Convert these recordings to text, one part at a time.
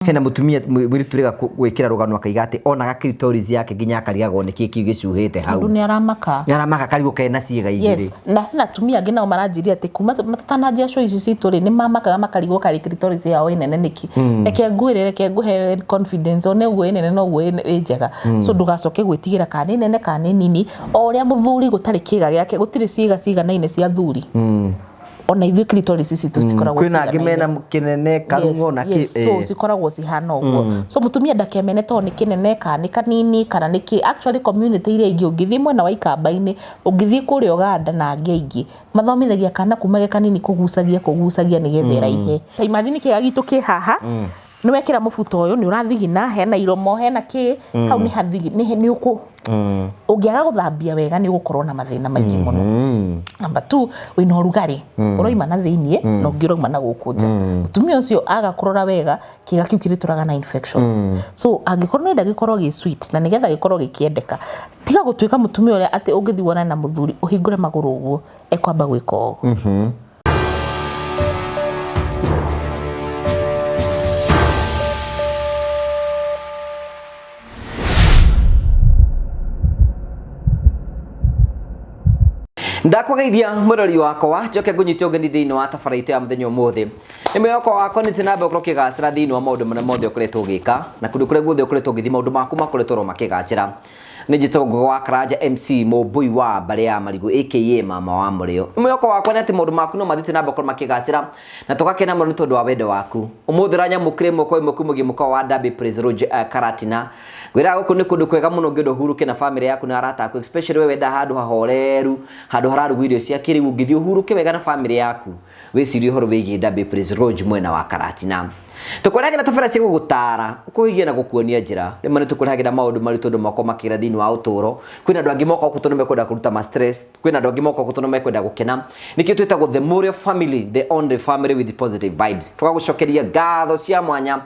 Hena mutumia mwiritu rega gwikira rugano akaiga ati onaga clitoris yake nginya akarigagwo niki kiu gicuhite hau. Tondu ni aramaka. Ni aramaka karigwo kena ciĩga igĩrĩ. Yes, na hena atumia angĩ nao maranjĩria atĩ kuma tũtananjia show ici citũ rĩ, nĩ mamakaga makarigwo karĩ clitoris yao ĩ nene nĩkĩ. Reke ngwĩre, reke ngũhe confidence, one ũguo ĩ nene noguo ĩ njega. So ndũgacoke gwĩtigĩra kana nĩ nene kana nĩ nini, o ũrĩa mũthuri gũtarĩ kĩga gĩake, gũtirĩ ciĩga ciganaine cia athuri. Ona ithuĩ clitoris citũ citikoragwo Kwĩna angĩ mena kĩnene karung'o na yes, so cikoragwo cihana ũguo. So mũtumia ndakemene tondũ nĩ kĩnene kana nĩ kanini kana nĩ kĩ. Actually community iria ingĩ ũngĩthiĩ mwena wa ikamba-inĩ, ũngĩthiĩ kũrĩa Ũganda na angĩ aingĩ, mathomithagia kana kuma ge kanini kũgucagia kũgucagia nĩgetha ĩraihe. Ta imagine kĩga gitũ kĩ haha, nĩ wekĩra mũbuto ũyũ nĩ ũrathigina, hena iromo, hena kĩ, hau nĩ hathigi, nĩ ũkũ ũngĩaga gũthambia wega nĩ ũgũkorwo na mathĩna maingĩ mũno. Number two, wĩna ũrugarĩ ũroima na thĩiniĩ na ũngĩ ũrauma na gũkũ nja. Mũtumia ũcio aga kũrora wega kĩga kĩu kĩrĩtũraga na infections. So angĩkorwo nĩ ũrenda gĩkorwo gĩ sweet na nĩgetha gĩkorwo gĩkĩendeka, tiga gũtuĩka mũtumia ũrĩa atĩ ũngĩthiĩ wonane na mũthuri ũhingũre magũrũ ũguo ekwamba gwĩka ũũ. Ndakũgeithia mwĩrori wakwa, njoke ngũnyite ũgeni thĩinĩ wa tabara itũ ya mũthenya ũmũthĩ. Nĩ mwĩhoko wakwa nĩ na mbere ũkorwo ũkĩgacĩra thĩinĩ wa maũndũ marĩa mothe ũkoretwo ũgĩka, na kũndũ kũrĩa guothe ũkoretwo ũgĩthiĩ maũndũ maku makoretwo oro makĩgacĩra. Nĩ njĩtagwo Ngũgĩ wa Karanja MC Mũmbũi wa mbarĩ ya Marigũ aka mama wa mũrĩo. Nĩ mwĩhoko wakwa nĩ atĩ maũndũ maku no mathiĩte na mbere gũkorwo makĩgacĩra na tũgakena mũno nĩ tondũ wa wendo waku. Ũmũthĩ ũranyamũkĩra ĩmwe kwa ĩmwe kuma mũkawa wa Derby Praise Lodge Karatina. Ngwĩraga gũkũ nĩ kũndũ kwega mũno ũngĩenda ũhurũke na famĩlĩ yaku na arata aku, especially we wendaga handũ hahoreru, handũ hararugwo irio cia kĩrĩu, ũngĩthiĩ ũhurũke wega na famĩlĩ yaku, wĩcirie ũhoro wĩgiĩ Derby Praise Lodge mwena wa Karatina. Tũkũrehagĩra tabarĩra cia gũgũtaara, gũkũhigia na gũkuonia njĩra. Rĩmwe nĩ tũkũrehagĩra maũndũ maritũ andũ makoragwo makĩgera thĩinĩ wa ũtũũro. Kwĩna andũ angĩ mokaga gũkũ tondũ mekwenda kũruta ma stress, kwĩna andũ angĩ mokaga gũkũ tondũ mekwenda gũkena. Nĩkĩo twĩtagwo The Mũrĩo Family, the only family with positive vibes. Tũgagũcokeria ngatho cia mwanya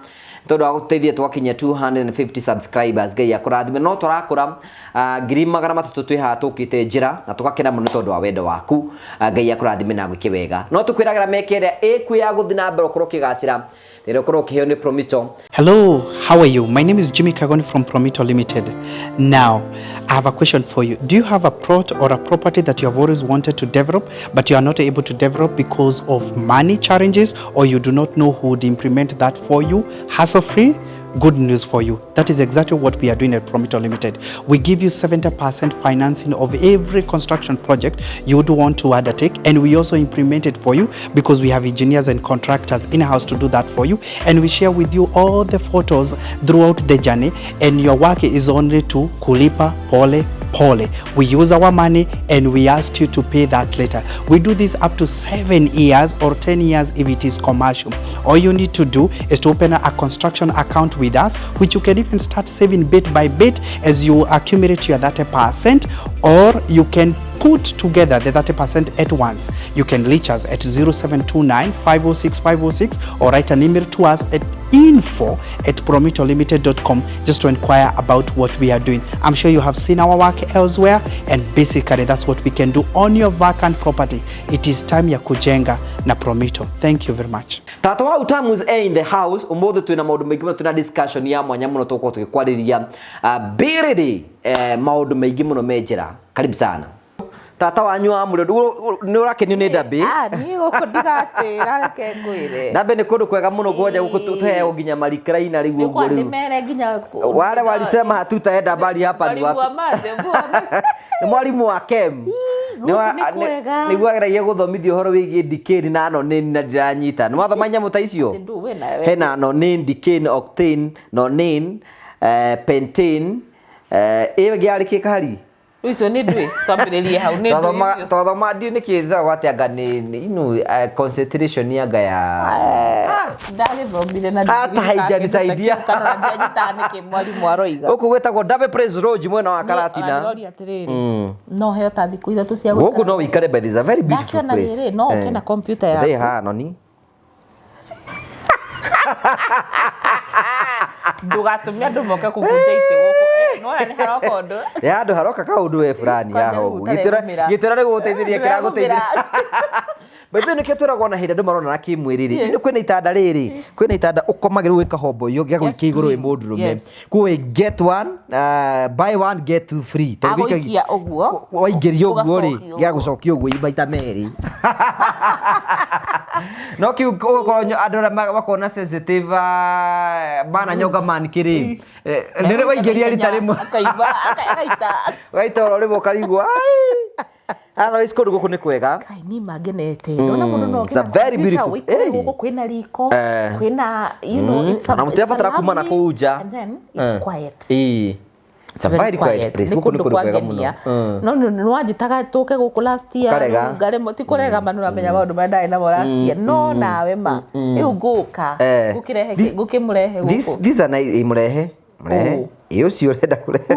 tondũ wa gũtũteithia twakinyia 250 subscribers. Ngai akũrathime. No tũrakũra 300,000 twĩ haha tũkĩte njĩra na tũgakena mũno nĩ tondũ wa wendo waku. Ngai akũrathime na agwĩke wega. No tũkwĩragĩra meke ĩrĩa ĩkuo ya gũthiĩ na mbere ũkorwo ũkĩgacĩra rĩrĩa ũkorwo ũkĩheo nĩ Promito. Hello, how are you? My name is Jimmy Kagoni from Promito Limited. Now, I have a question for you. Do you have a plot or a property that you have always wanted to develop, but you are not able to develop because of money challenges, or you do not know who would implement that for you hassle-free? Good news for you. That is exactly what we are doing at Promito Limited. We give you 70% financing of every construction project you would want to undertake, and we also implement it for you because we have engineers and contractors in-house to do that for you, and we share with you all the photos throughout the journey, and your work is only to kulipa pole pole. We use our money and we ask you to pay that later. We do this up to 7 years or 10 years if it is commercial. All you need to do is to open a construction account with us, which you can even start saving bit by bit as you accumulate your 30%, or you can put together the 30% at once. You can reach us at 0729 506 506 or write an email to us at info@promitolimited.com just to inquire about what we are doing. I'm sure you have seen our work elsewhere, and basically that's what we can do on your vacant property. It is time ya kujenga na Promito. Thank you very much. Tata wa Utamu is in the house. Ũmũthĩ twĩna maũndũ maingĩ mũno, twĩna discussion ya mwanya mũno tũgũkorwo tũgĩkwarĩria mbĩrĩrĩ, maũndũ maingĩ mũno me njĩra. Karibu sana. Tata wanyu wa mũrĩo, nĩ ũrakenio nĩ Derby? Niĩ gũkũ ndigatĩra, reke ngwĩre. Derby nĩ kũndũ kwega mũno kwanja gũkũ tũheagwo nginya marikraina rĩu ũguo rĩu. Nĩmere nginya Wale walisema hatutaenda mbali hapa ni Mwalimu wapi? wa math, Nĩ mwalimu wa chem. Gũkũ nĩ kwega. Nĩguo ageragia gũthomithia ũhoro wĩgiĩ decane na nonane na ndiranyita. Nĩ wathoma nyamũ ta icio? Atĩ ndũ, we nawe. Hena nonane, decane, octane, nonane, pentane, ĩyo ĩngĩ yarĩ kĩ kahari? Rĩu icio nĩ ndũĩ, twambĩrĩrie hau, nĩ ndũĩ icio. Twathoma ndiũ nĩkĩ thagwo atĩ anga nĩ inu concentration anga ya Ndagĩthomire na Hata haijanisaidia. kana ndianyitaga nĩkĩ mwarimũ aroiga. Gũkũ gwĩtagwo Derby Praise Lodge mwena wa Karatina. Ndĩroria atĩrĩrĩ, no heo ta thikũ 3 cia Gũkũ no wĩikare, but it's a very beautiful Ndakiona place. rĩrĩ, no ũke na computer yaku. Thĩ haha noni. Ndũgatũme andũ moke kũbunja itĩ gũkũ. Nĩwona nĩ haroka ũndũ. Nĩ handũ haroka kaũndũ we fulani Kwanja haha rĩu ũguo. ũtarehumĩra. Gĩtĩra nĩ gũgũteithĩrĩria kĩragũteithĩrĩria. By the way, nĩkĩo twĩragwo na hĩndĩ andũ maronana kĩmwĩrĩ rĩ, yes. Kwĩna itanda rĩrĩ, kwĩna itanda ũkomagĩrwo gwĩka gĩa gũikia igũrũ wĩ mũndũrũme. Yes. Kuĩ get one, buy one get two free. Tondũ wĩikagia- Agũikia ũguo. Waingĩria ũguo rĩ, Ũgacokia ũguo. gĩa gũcokia ũguo maita merĩ. No kĩu ũgũkorwo andũ arĩa makoragwo na sensitive mananyonga man kĩrĩ. Rĩrĩa waingĩria rita rĩmwe. Akaimba, agaita. Waita oro rĩmwe ũkarigwo. "Ai." Otherwise kũndũ gũkũ nĩ kwega. Kai ni mangenete. Ndona mũndũ no It's a very beautiful- Hey. Hey. Gũkũ kwĩna riko, Eh. kwĩna you know, it's a Na mũtirabatara it's a kuma na lovely- kũu nja. And then it's Eh. quiet. Ĩĩ. It's a very quiet place. Nĩ Gũkũ nĩ kũndũ kũndũ kwega mũno. kwangenia. No nĩ wanjĩtaga tũke gũkũ last year. Ũkarega. Rĩu ngaremwo ti kũrega ma nĩũramenya maũndũ marĩa ndarĩ namo last year. No nawe ma rĩu ngũka Eh. ngũkĩrehe ngũkĩmũrehe This gũkũ. these are nice. Mũrehe. Mũrehe. Ũũ. Ĩ ũcio ũrenda kũrehe.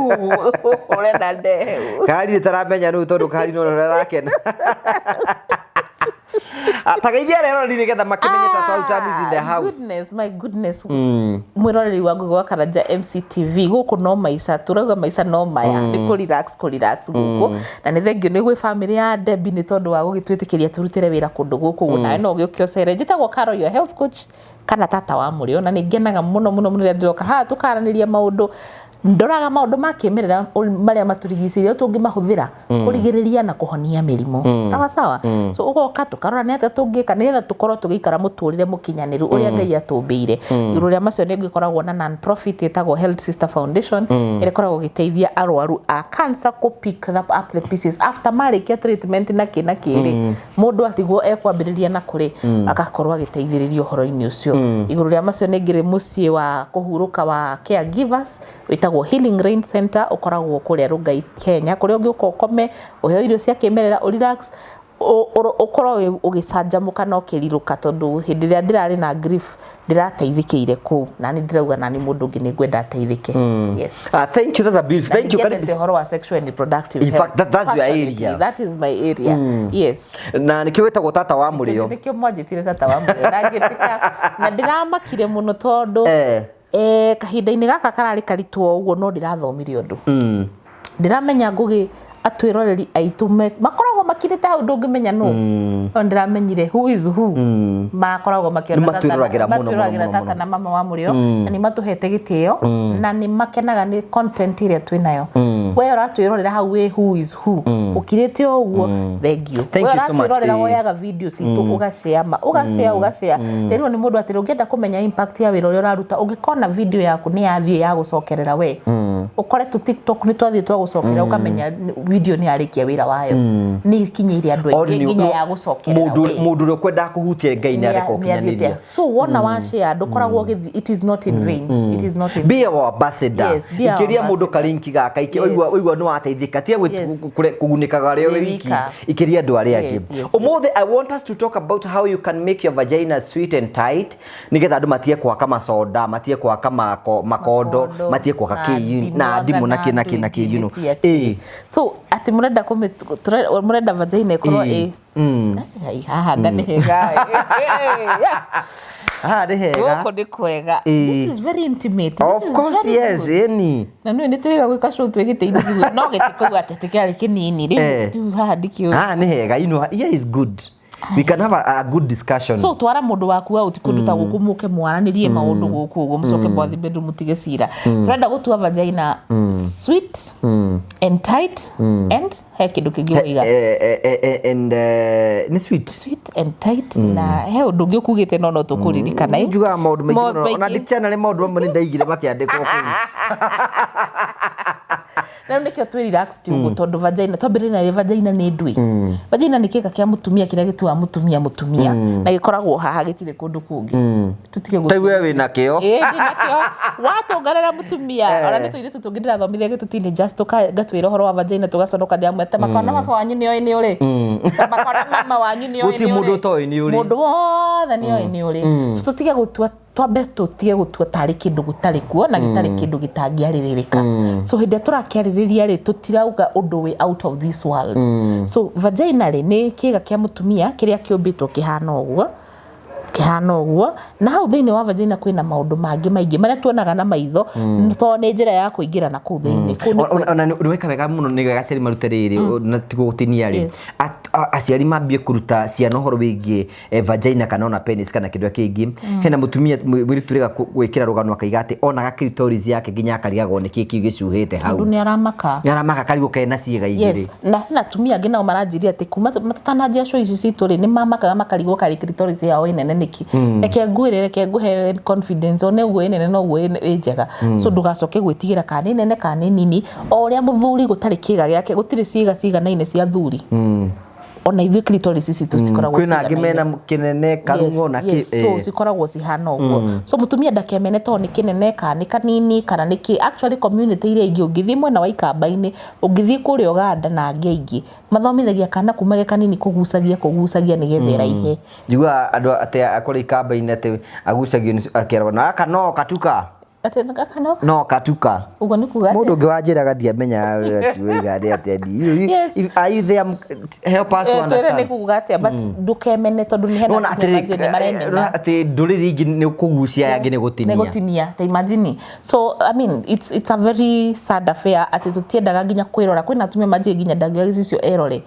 Ũrenda ndehe ũ. Kari taramenya rĩu tondũ kari no ũrakena. Ta geithia areroreri nĩgetha makĩmenye tata wa Utamu is in the house. Goodness, my goodness. Mwĩroreri wa Ngugi wa Karanja MCTV gũkũ no maica tũrauga maica no maya nĩ kũ relax kũ relax gũkũ na nĩ thengio nĩ gwĩ family ya Debbie nĩ tondũ wa gũgĩtwĩtĩkĩria tũrutĩre wĩra kũndũ gũkũ ũguo nawe no ũgĩũke ũcere. Njĩtagwo Carol your health coach kana tata wa mũrĩo na nĩ ngenaga mũno mũno mũno rĩrĩa ndĩroka haha tũkaranĩria maũndũ ndoraga maũndũ ma kĩmerera marĩa matũrigicĩirie tũngĩmahũthĩra kũrigĩrĩria na kũhonia mĩrimũ sawa sawa. So ũgoka tũkarora nĩ atĩa tũngĩka nĩgetha tũkorwo tũgĩikara mũtũrĩre mũkinyanĩru ũrĩa Ngai atũmbĩire. Igũrũ rĩa macio nĩ ngĩkoragwo na non profit ĩtagwo Health Sister Foundation ĩrĩa ĩkoragwo ĩgĩteithia arwaru a cancer kũ pick up the pieces after marĩkia treatment na kĩ na kĩrĩ mũndũ atigwo ekwambĩrĩria na kũrĩ agakorwo agĩteithĩrĩrio ũhoro-inĩ ũcio. Igũrũ rĩa macio nĩ ngĩrĩ mũciĩ wa kũhurũka wa caregivers wĩtagwo Healing Rain Center ũkoragwo kũrĩa Rongai Kenya kũrĩa ũngĩũka ũkome ũheo irio cia kĩmerera ũ relax ũkorwo ũgĩcanjamũka na ũkĩrirũka tondũ hĩndĩ ĩrĩa ndĩrarĩ na grief ndĩrateithĩkĩire kũu na nĩ ndĩrauga nani mũndũ ũngĩ nĩ ngwenda ateithĩke. Yes. Thank you. That's a beautiful. Thank you. Karibu Karibu. ũhoro wa sexual and reproductive In fact, health. that's your Passionately, area. That is my area. Yes. Na nĩkĩo wĩtagwo tata wa mũrĩo. Nĩkĩo mwanjĩtire tata wa mũrĩo na ngĩtĩka na ndĩramakire mũno tondũ kahinda-inĩ gaka kararĩ karitũ o ũguo no ndĩrathomire ũndũ. Ndĩramenya Ngugi atwĩroreri aitũ makoragwo makirĩte hau ndũngĩmenya nũ. No ndĩramenyire who is who. Makoragwo makĩona Nĩ matwĩroragĩra mũno, mũno, matwĩroragĩra mũno, tata mũno. na mama wa mũrĩo na nĩ matũhete gĩtĩo na nĩ makenaga nĩ content ĩrĩa twĩnayo. We ũratwĩrorera hau wĩ who is who ũkirĩte o ũguo thank you. Thank We you so much. ũratwĩrorera Ĩĩ. woyaga video citũ ũgashare ma ũgashare ũgashare. Rĩrĩ nĩ mũndũ atĩrĩ ũngĩenda kũmenya impact ya wĩra ũrĩa ũraruta ũngĩkona video yaku nĩ yathiĩ ya gũcokerera we ũkore tũ TikTok nĩ twathiĩ twa gũcokerera ũkamenya video nĩ yarĩkia wĩra wayo nĩ ikinyĩire andũ aingĩ nginya ya gũcokerera we Mũndũ ũrĩa ũkwendaga kũhutia Ngai nĩ areka ũkinyanĩria. So wona wa share ndũkoragwo ũgĩthiĩ it is not in vain. It is not in Be our ambassador. Yes, be our Ikĩria mũndũ ambassador. kalinki gaka Yes. ũigua nĩ wateithĩka tiga Yes. kũgunĩkaga arĩ we Wĩ wiki wika. ikĩria andũ arĩa angĩ. Yes, yes, Ũmũthĩ I want us to talk about how you can make your vagina sweet and tight nĩgetha andũ matige gwaka macoda matige gwaka makondo matige gwaka kĩ na ndimũ na kĩ na kĩ na kĩ you know. Ĩĩ. So atĩ mũrenda mũrenda vagina ĩkorwo Ĩĩ. ĩ Ai, haha nga nĩ hega. Haha nĩ hega. Gũkũ nĩ kwega. Ĩĩ. This is very intimate. Of This is course very yes, good. ĩni. Na nĩ nĩ tũrĩga gwĩka show twĩ gĩtĩ-inĩ kĩu no gĩtĩ kĩu atĩ atĩ kĩarĩ kĩnini Eh. rĩu rĩu haha ndikĩũĩ. Haha nĩ hega you know, here is good. We can have a good discussion. So twara mũndũ waku out kũndũ ta gũkũ mũke mwaranĩrie maũndũ gũkũ ũguo mũcoke mwathiĩ bedroom mũtige cira. Tũrenda gũtua vagina sweet and tight and he kĩndũ kĩngĩ waiga. And nĩ sweet. Sweet and tight na he ũndũ ũngĩ ũkugĩte no no tũkũririkana. Njugaga maũndũ maingĩ Maũndũ mũno ona maingĩ. dictionary maũndũ mamwe nĩ ndaigire makĩandĩkwo kũu. Na rĩu nĩkĩo twĩ relaxed ũguo tondũ vagina twambĩrĩrie na vagina nĩ ndwĩ. Vagina nĩ kĩga kĩa mũtumia kĩrĩa gĩtuaga mũtumia mũtumia na gĩkoragwo haha gĩtirĩ kũndũ kũngĩ. Tũtige Ta we wĩna kĩo. Ĩĩ ndĩnakĩo watũnganĩra mũtumia ona nĩ tũirĩtu tũngĩ ndĩrathomithia gĩtũ teenagers ngatwĩra ũhoro wa vagina tũgaconoka ndĩamwe ta makona baba wanyu nĩoĩ nĩ ũrĩ ta makona mama wanyu nĩoĩ Gũtirĩ nĩ mũndũ ũrĩ. ũtoĩ nĩ ũrĩ. Mũndũ wothe nĩoĩ nĩ ũrĩ. So tũtige gũtua twambe tũtige gũtua tarĩ kĩndũ gũtarĩ kuo na gĩtarĩ kĩndũ gĩtangĩarĩrĩrĩka. So hĩndĩ ĩrĩa tũrakĩarĩrĩria rĩ tũtirauga ũndũ wĩ out of this world. So vagina rĩ nĩ kĩga kĩa mũtumia kĩrĩa kĩũmbĩtwo kĩhana ũguo kĩhana ũguo na hau thĩinĩ wa vagina kwĩna maũndũ mangĩ maingĩ marĩa tuonaga na maitho tondũ nĩ njĩra ya kũingĩra na kũu thĩinĩ. Kũu nĩ Ona nĩ weka wega mũno nĩ wega aciari marute rĩrĩ na ti gũgũtinia rĩ. Yes. Aciari mambie kũruta ciana ũhoro wĩgiĩ vagina kana ona penis kana kĩndũ kĩngĩ. Hena mũtumia mũirĩtu ũrega gwĩkĩra rũgano akaiga atĩ onaga clitoris yake nginya akarigagwo nĩkĩ kĩu gĩcuhĩte hau. Tondũ nĩ aramaka. Nĩ aramaka karigwo kena ciĩga igĩrĩ. Yes, na hena atumia angĩ nao maranjĩria atĩ kuma tũtananjia show ici citũ rĩ, nĩ mamakaga makarigwo karĩ clitoris yao ĩ nene nĩkĩ. Reke ngwĩre, reke ngũhe confidence, one ũguo ĩ nene noguo ĩ njega. So ndũgacoke gwĩtigĩra kana nĩ nene kana nĩ nini. O ũrĩa mũthuri gũtarĩ kĩga gĩake, gũtirĩ ciĩga ciganaine cia thuri. Ona ithuĩ clitoris citũ citikoragwo Kwĩna angĩ ciganaine. mena kĩnene karung'o na Yes, so cikoragwo cihana ũguo. So mũtumia ndakemene tondũ nĩ kĩnene kana nĩ kanini kana nĩ kĩ. Actually community iria ingĩ, ũngĩthiĩ mwena wa Ikamba-inĩ, ũngĩthiĩ kũrĩa Ũganda na angĩ aingĩ, mathomithagia kana kuma ge kanini kũgucagia kũgucagia nĩgetha ĩraihe. Njiguaga andũ atĩ kũrĩa Ikamba-inĩ atĩ agucagio akeragwo na gaka no katuka. Atĩ gaka no? No katuka. Ũguo nĩ kuga atĩa? Mũndũ ũngĩ wanjĩraga ndiamenyaga ũrĩa oiga nĩ atĩa. Yes. Are you there? Help us to Twĩre nĩ understand. kuga atĩa, but ndũkemene tondũ nĩ hena Nĩwona atumia atĩrĩrĩ, manjia nĩ maremena. nĩwona atĩ ndũrĩrĩ ingĩ nĩ kũgucia aya angĩ nĩ gũtinia. Nĩ gũtinia, ta imagine. So I mean it's a very sad affair atĩ tũtiendaga nginya kwĩrora. Kwĩna atumia manjia nginya ndangĩoya gĩcicio erore.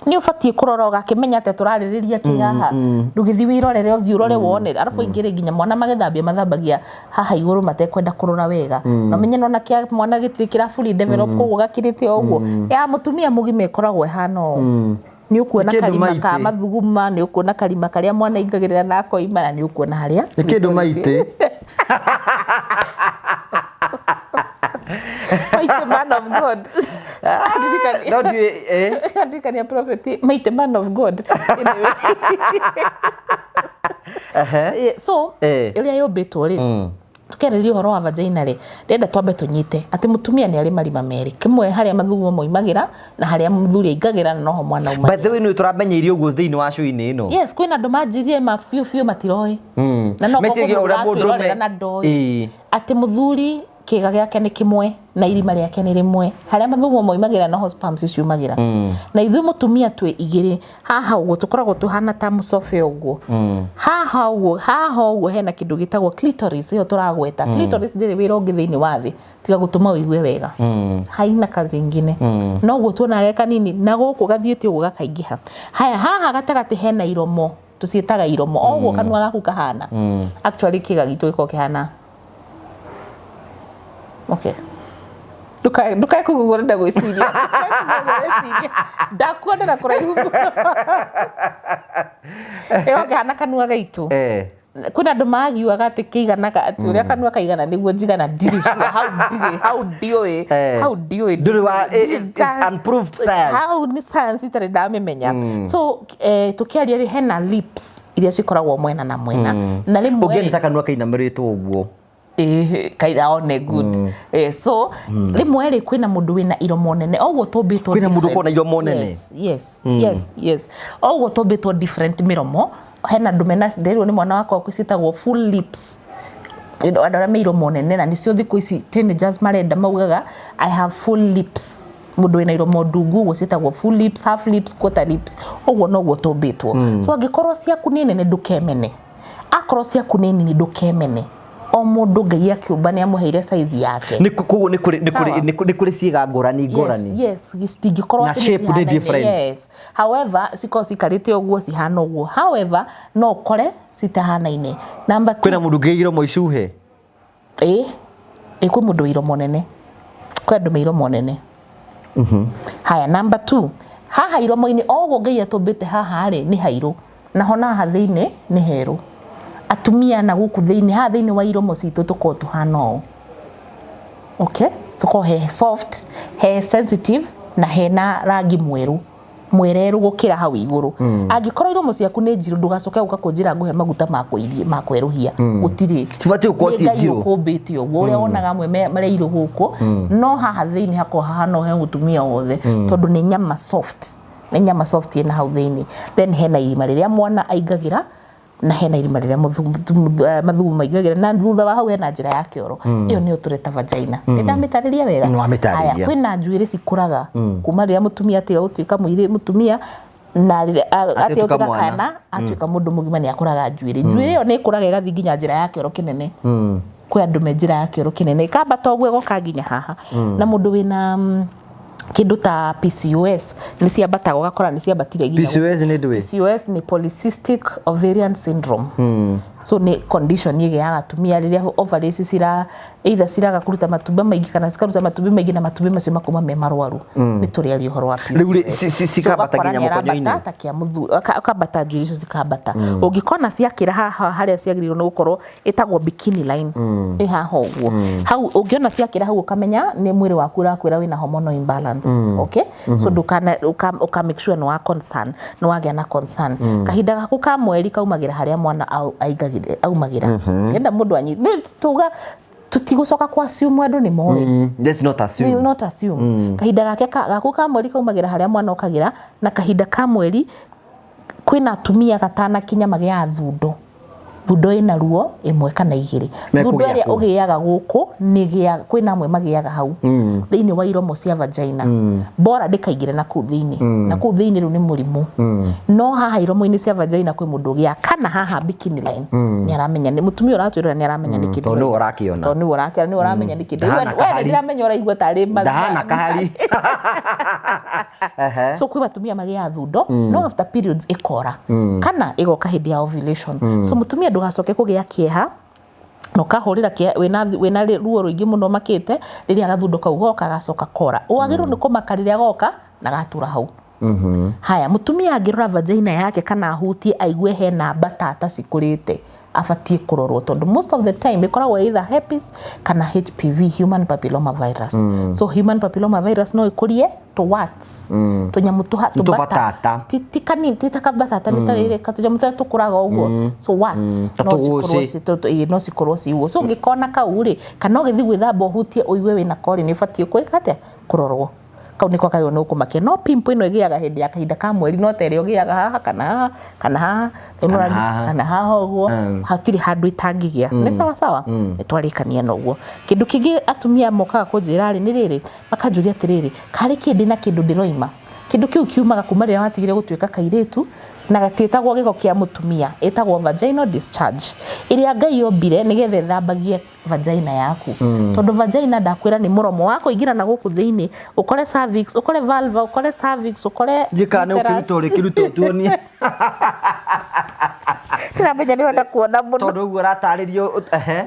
Nĩ ũbatiĩ kũrora ũgakĩmenya atĩ tũrarĩrĩria kĩ haha. Ndũgĩthiĩ wĩrorere, ũthiĩ ũrore wone. Arabu aingĩ rĩ, nginya mwana magĩthambia mathambagia haha igũrũ matekwenda kũrora wega. Na ũmenye nona kĩa mwana gĩtirĩ kĩra fully develop, koguo gakirĩte o ũguo. Ya mũtumia mũgima ĩkoragwo ĩhana ũũ. Nĩ ũkuona Nĩ kĩndũ karima ka maitĩ. mathuguma, nĩ ũkuona karima karĩa mwana aingagĩrĩra na akoima, na nĩ ũkuona harĩa Nĩ kĩndũ maitĩ. Maitĩ man of God. Andirikania. No ndiũĩ, eh? Andirikania prophet Maitĩ man of God. Anyway. So ũrĩa yũmbĩtwo rĩ, tũkĩarĩrĩria ũhoro wa vagina rĩ, ndĩrenda twambe tũnyite atĩ mũtumia nĩ arĩ marima merĩ, kĩmwe harĩa mathugumo moimagĩra na harĩa mũthuri aingagĩra, na noho mwana By umagĩra. the way, nĩ tũramenyeirio ũguo thĩinĩ wa show-inĩ ĩno. Yes, kwĩna andũ manjirie ma biũ biũ matiroĩ. Na no Meciria korwo ũrĩa mũndũ mũndũrũme- ũratwĩrorera na ndoĩ. Atĩ mũthuri kĩga gĩake nĩ kĩmwe na irima rĩake nĩ rĩmwe, harĩa mathugumo moimagĩra noho sperms ciumagĩra. Na ithuĩ mũtumia twĩ igĩrĩ haha ũguo, tũkoragwo tũhana ta mũcobe ũguo. Haha ũguo, haha ũguo hena kĩndũ gĩtagwo clitoris, ĩyo tũragweta. Clitoris ndĩrĩ wĩra ũngĩ thĩinĩ wa thĩ tiga gũtũma ũigue wega. Haina kazi ingine. Noguo tuonaga ge kanini na gũkũ gathiĩte ũguo gakaingĩha. Haya, haha gatagatĩ hena iromo, tũciĩtaga iromo. O ũguo kanua gaku kahana. Actually kĩga gitũ gĩkoragwo kĩhana. Okay. Ndukae kũgũgũra ndenda gwĩciria. Ndukae kũgũgũra gwĩciria. Ndakuonera kũraihu mũno. Gĩkoragwo kĩhana kanua gaitũ. Kwĩna andũ magiuaga atĩ kĩiganaga atĩ ũrĩa kanua kaigana nĩguo njigana, ndirĩ sure. Hau ndirĩ, hau ndiũĩ. Hau ndiũĩ. Ndũrĩ wa, Ndirĩ it's unproved science. Hau nĩ science itarĩ ndamĩmenya. So tũkĩaria rĩ, hena lips iria cikoragwo mwena na mwena. Na rĩmwe rĩ, Ũngĩona ta kanua kainamĩrĩtwo ũguo. Kaira one good. So rĩmwe rĩ, kwĩna mũndũ wĩna iromo nene, oguo tũmbĩtwo Kwĩna mũndũ ũkoragwo na different. iromo nene? Yes, yes, yes, yes. Oguo tũmbĩtwo different mĩromo. Hena andũ mena, ndĩrirwo nĩ mwana wakwa ciĩtagwo full lips. Andũ arĩa me iromo nene, na nĩcio thikũ ici teenagers marenda, maugaga I have full lips. Mũndũ wĩna iromo ndungu ũguo ciĩtagwo full lips, half lips, quarter lips. Ũguo noguo tũmbĩtwo. So angĩkorwo ciaku nĩ nene ndũkemene, akorwo ciaku nĩ nini ndũkemene. O mũndũ Ngai akĩũmba nĩ amũheire size yake. Nĩ koguo nĩ kũrĩ, nĩ kũrĩ, Sawa. nĩ kũrĩ ciĩga ngũrani ngũrani. Yes, yes, citingĩkorwo Na atĩ nĩ shape nĩ cihanaine. different. Yes. However, cikorwo cikarĩte ũguo, cihana ũguo. However, no ũkore citahanaine. Number two. Kwĩna mũndũ ũngĩ iromo icuhe? Ĩĩ. Ĩĩ, kwĩ mũndũ wĩ iromo nene. Kwĩ andũ me iromo nene. Haya, number 2. Haha iromo-inĩ, o ũguo Ngai atũmbĩte haha rĩ, nĩ hairũ. Naho na haha thĩinĩ nĩ herũ. Atumia na gũkũ thĩinĩ, haha thĩinĩ wa iromo citũ tũkoragwo tũhana ũũ. Okay? Tũkoragwo he soft, he sensitive, na hena rangi mwerũ. Mwereru gũkĩra hau igũrũ. Angĩkorwo iromo ciaku nĩ njirũ, ndũgacoke gũka kũnjĩra ngũhe maguta ma kũirie, ma kwerũhia. Gũtirĩ. Cibatiĩ gũkorwo Nĩ ciĩ Ngai njirũ. ũkũmbĩte ũguo, ũrĩa wonaga amwe marĩ irũ gũkũ, no haha thĩinĩ hakoragwo hahana o he mũtumia wothe, tondũ nĩ nyama soft. Nĩ nyama soft ĩna hau thĩinĩ. Then hena irima rĩrĩa mwana aingagĩra, na hena irima rĩrĩa mathugumo maingagĩra, na thutha wa hau hena njĩra ya kĩoro. Ĩyo nĩyo tũreta vagina. Nĩ ndamĩtarĩria wega? Nĩ wamĩtarĩria. Haya, kwĩna njuĩrĩ cikũraga kuma rĩrĩa mũtumia atiga gũtuĩka mũirĩ mũtumia, na rĩrĩa Atiga atiga gũtuĩka mwana. kana atuĩka mũndũ mũgima nĩ akũraga njuĩrĩ. Njuĩrĩ ĩyo nĩ ĩkũraga ĩgathiĩ nginya njĩra ya kĩoro kĩnene. Kwĩ andũ me njĩra ya kĩoro kĩnene, ĩkambata ũguo ĩgoka nginya haha. Na mũndũ wĩna, Kindu ta PCOS nĩ ciambataga, ũgakora nĩ ciambatire nginya. PCOS nĩ ndũĩ? PCOS nĩ polycystic ovarian syndrome. So nĩ condition ĩgĩaga atumia rĩrĩa ovaries cira either ciraga kũruta matumbĩ maingĩ kana cikaruta matumbĩ maingĩ na matumbĩ macio makuma me marwaru. Nĩ tũrĩaria ũhoro wa PCOS. Rĩu rĩ, cikambata So ũgakora nginya nĩ arambata mũkonyo-inĩ? ta kĩa mũthuri, akambata njuĩrĩ icio cikambata. Ũngĩkona ciakĩra haha harĩa ciagĩrĩirwo nĩ gũkorwo, ĩtagwo bikini line, ĩ haha ũguo hau, ũngĩona ciakĩra hau ũkamenya nĩ mwĩrĩ waku ũrakwĩra wĩna hormonal imbalance, okay? So ndũkana ũka make sure nĩ wa concern, nĩ wagĩa na concern. Kahinda gaku ka mweri kaumagĩra harĩa mwana aumagĩra. Ndĩrenda mũndũ anyi nĩ tuga tũtigũcoka kwa assume, andũ nĩ moĩ. Let's not assume. Will not assume. Kahinda gake gaku ka mweri kaumagĩra harĩa mwana okagĩra, na kahinda ka mweri kwĩna atumia gatanakinya magĩaga thundo, thundo ĩna ruo ĩmwe kana igĩrĩ. Mekũgĩa Thundo ĩrĩa kũ? ũgĩaga gũkũ nĩ kwĩna amwe magĩaga hau thĩinĩ wa iromo cia vagina. Bora ndĩkaingĩre na kũu thĩinĩ, na kũu thĩinĩ rĩu nĩ mũrimũ, no haha iromo-inĩ cia vagina kwĩ mũndũ ũgĩaga, kana haha bikini line. Nĩ aramenya, nĩ mũtumia ũratwĩrora nĩ aramenya nĩ kĩndũ. Tondũ nĩwe ũrakĩona. Tondũ nĩwe ũrakĩona, nĩwe ũramenya nĩ kĩndũ. Ndahana We kahari. ndĩramenya ũraigua tarĩ Ndahana kahari. Ehe. So kwĩ atumia magĩaga thundo, no after periods ĩkora kana ĩgoka hĩndĩ ya ovulation. So mũtumia ndũgacoke kũgĩa kĩeha na ũkahũrĩra wĩna ruo rũingĩ mũno makĩte rĩrĩa gathundo kau goka gacoka kora. Wagĩrĩirwo nĩ kũmaka rĩrĩa goka na gatura hau. Haya, mũtumia angĩrora vagina yake kana ahutie aigue hena mbatata cikũrĩte, abatiĩ kũrorwo, tondũ most of the time ĩkoragwo either herpes kana HPV, human papilloma virus. So human papilloma virus no ĩkũrie tũ warts, tũnyamũ Tũbatata. Ti kanini, ti ta kabatata, nĩ ta rĩrĩ katũnyamũ tũrĩa tũkũraga ũguo. So warts Ta no cikorwo tũgũcĩ. ĩĩ, no cikorwo ci ũguo. So ũngĩkona kau rĩ, kana ũgĩthiĩ gwĩthamba ũhutie ũigue wĩna kori, nĩ ũbatiĩ gwĩka atĩa? Kũrorwo. Kau nĩko kagĩrĩirwo nĩ gũkũmakia. No pimple ĩno ĩgĩaga hĩndĩ ya kahinda ka mweri, no ta ĩrĩa ũgĩaga haha kana haha kana haha. Kana haha. Kana haha ũguo. Hatirĩ handũ itangĩgĩa. Nĩ sawa sawa, nĩ twarĩkania na ũguo. Kĩndũ kĩngĩ atumia mokaga kũnjĩra rĩ nĩ rĩrĩ, makanjũria atĩrĩrĩ, karĩ kĩ ndĩna kĩndũ ndĩroima? Kĩndũ kĩu kiumaga kuma rĩrĩa watigire gũtuĩka kairĩtu, na gatiĩtagwo gĩko kĩa mũtumia, ĩtagwo vaginal discharge, ĩrĩa Ngai ombire nĩgetha ĩthambagie vagina yaku, tondũ vagina ndakwĩra nĩ mũromo wa kũingĩra na gũkũ thĩinĩ, ũkore cervix, ũkore vulva, ũkore cervix, ũkore Njĩka nĩ uterus. ũkĩruta ũrĩkĩruta ũtuonie. Ndĩramenya nĩ ũrenda kuona mũno. Tondũ ũguo ũratarĩrio, ehe.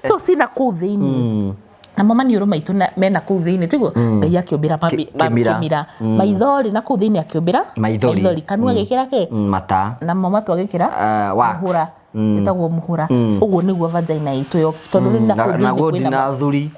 So cina kũu thĩinĩ, namo maniũrũ maitũ mena kũu thĩinĩ, tiguo Ngai akĩũmbĩra Kĩmira. Kĩmira, maithori na kũu thĩinĩ akĩũmbĩra Maithori. Kanua agĩkĩra kĩ? Mata. Namo matu agĩkĩra Wax. Mũhũra, ĩtagwo mũhũra. Ũguo nĩguo vagina itũ yo, tondũ rĩu na kũu thĩinĩ Naguo kwĩna ndina thuri.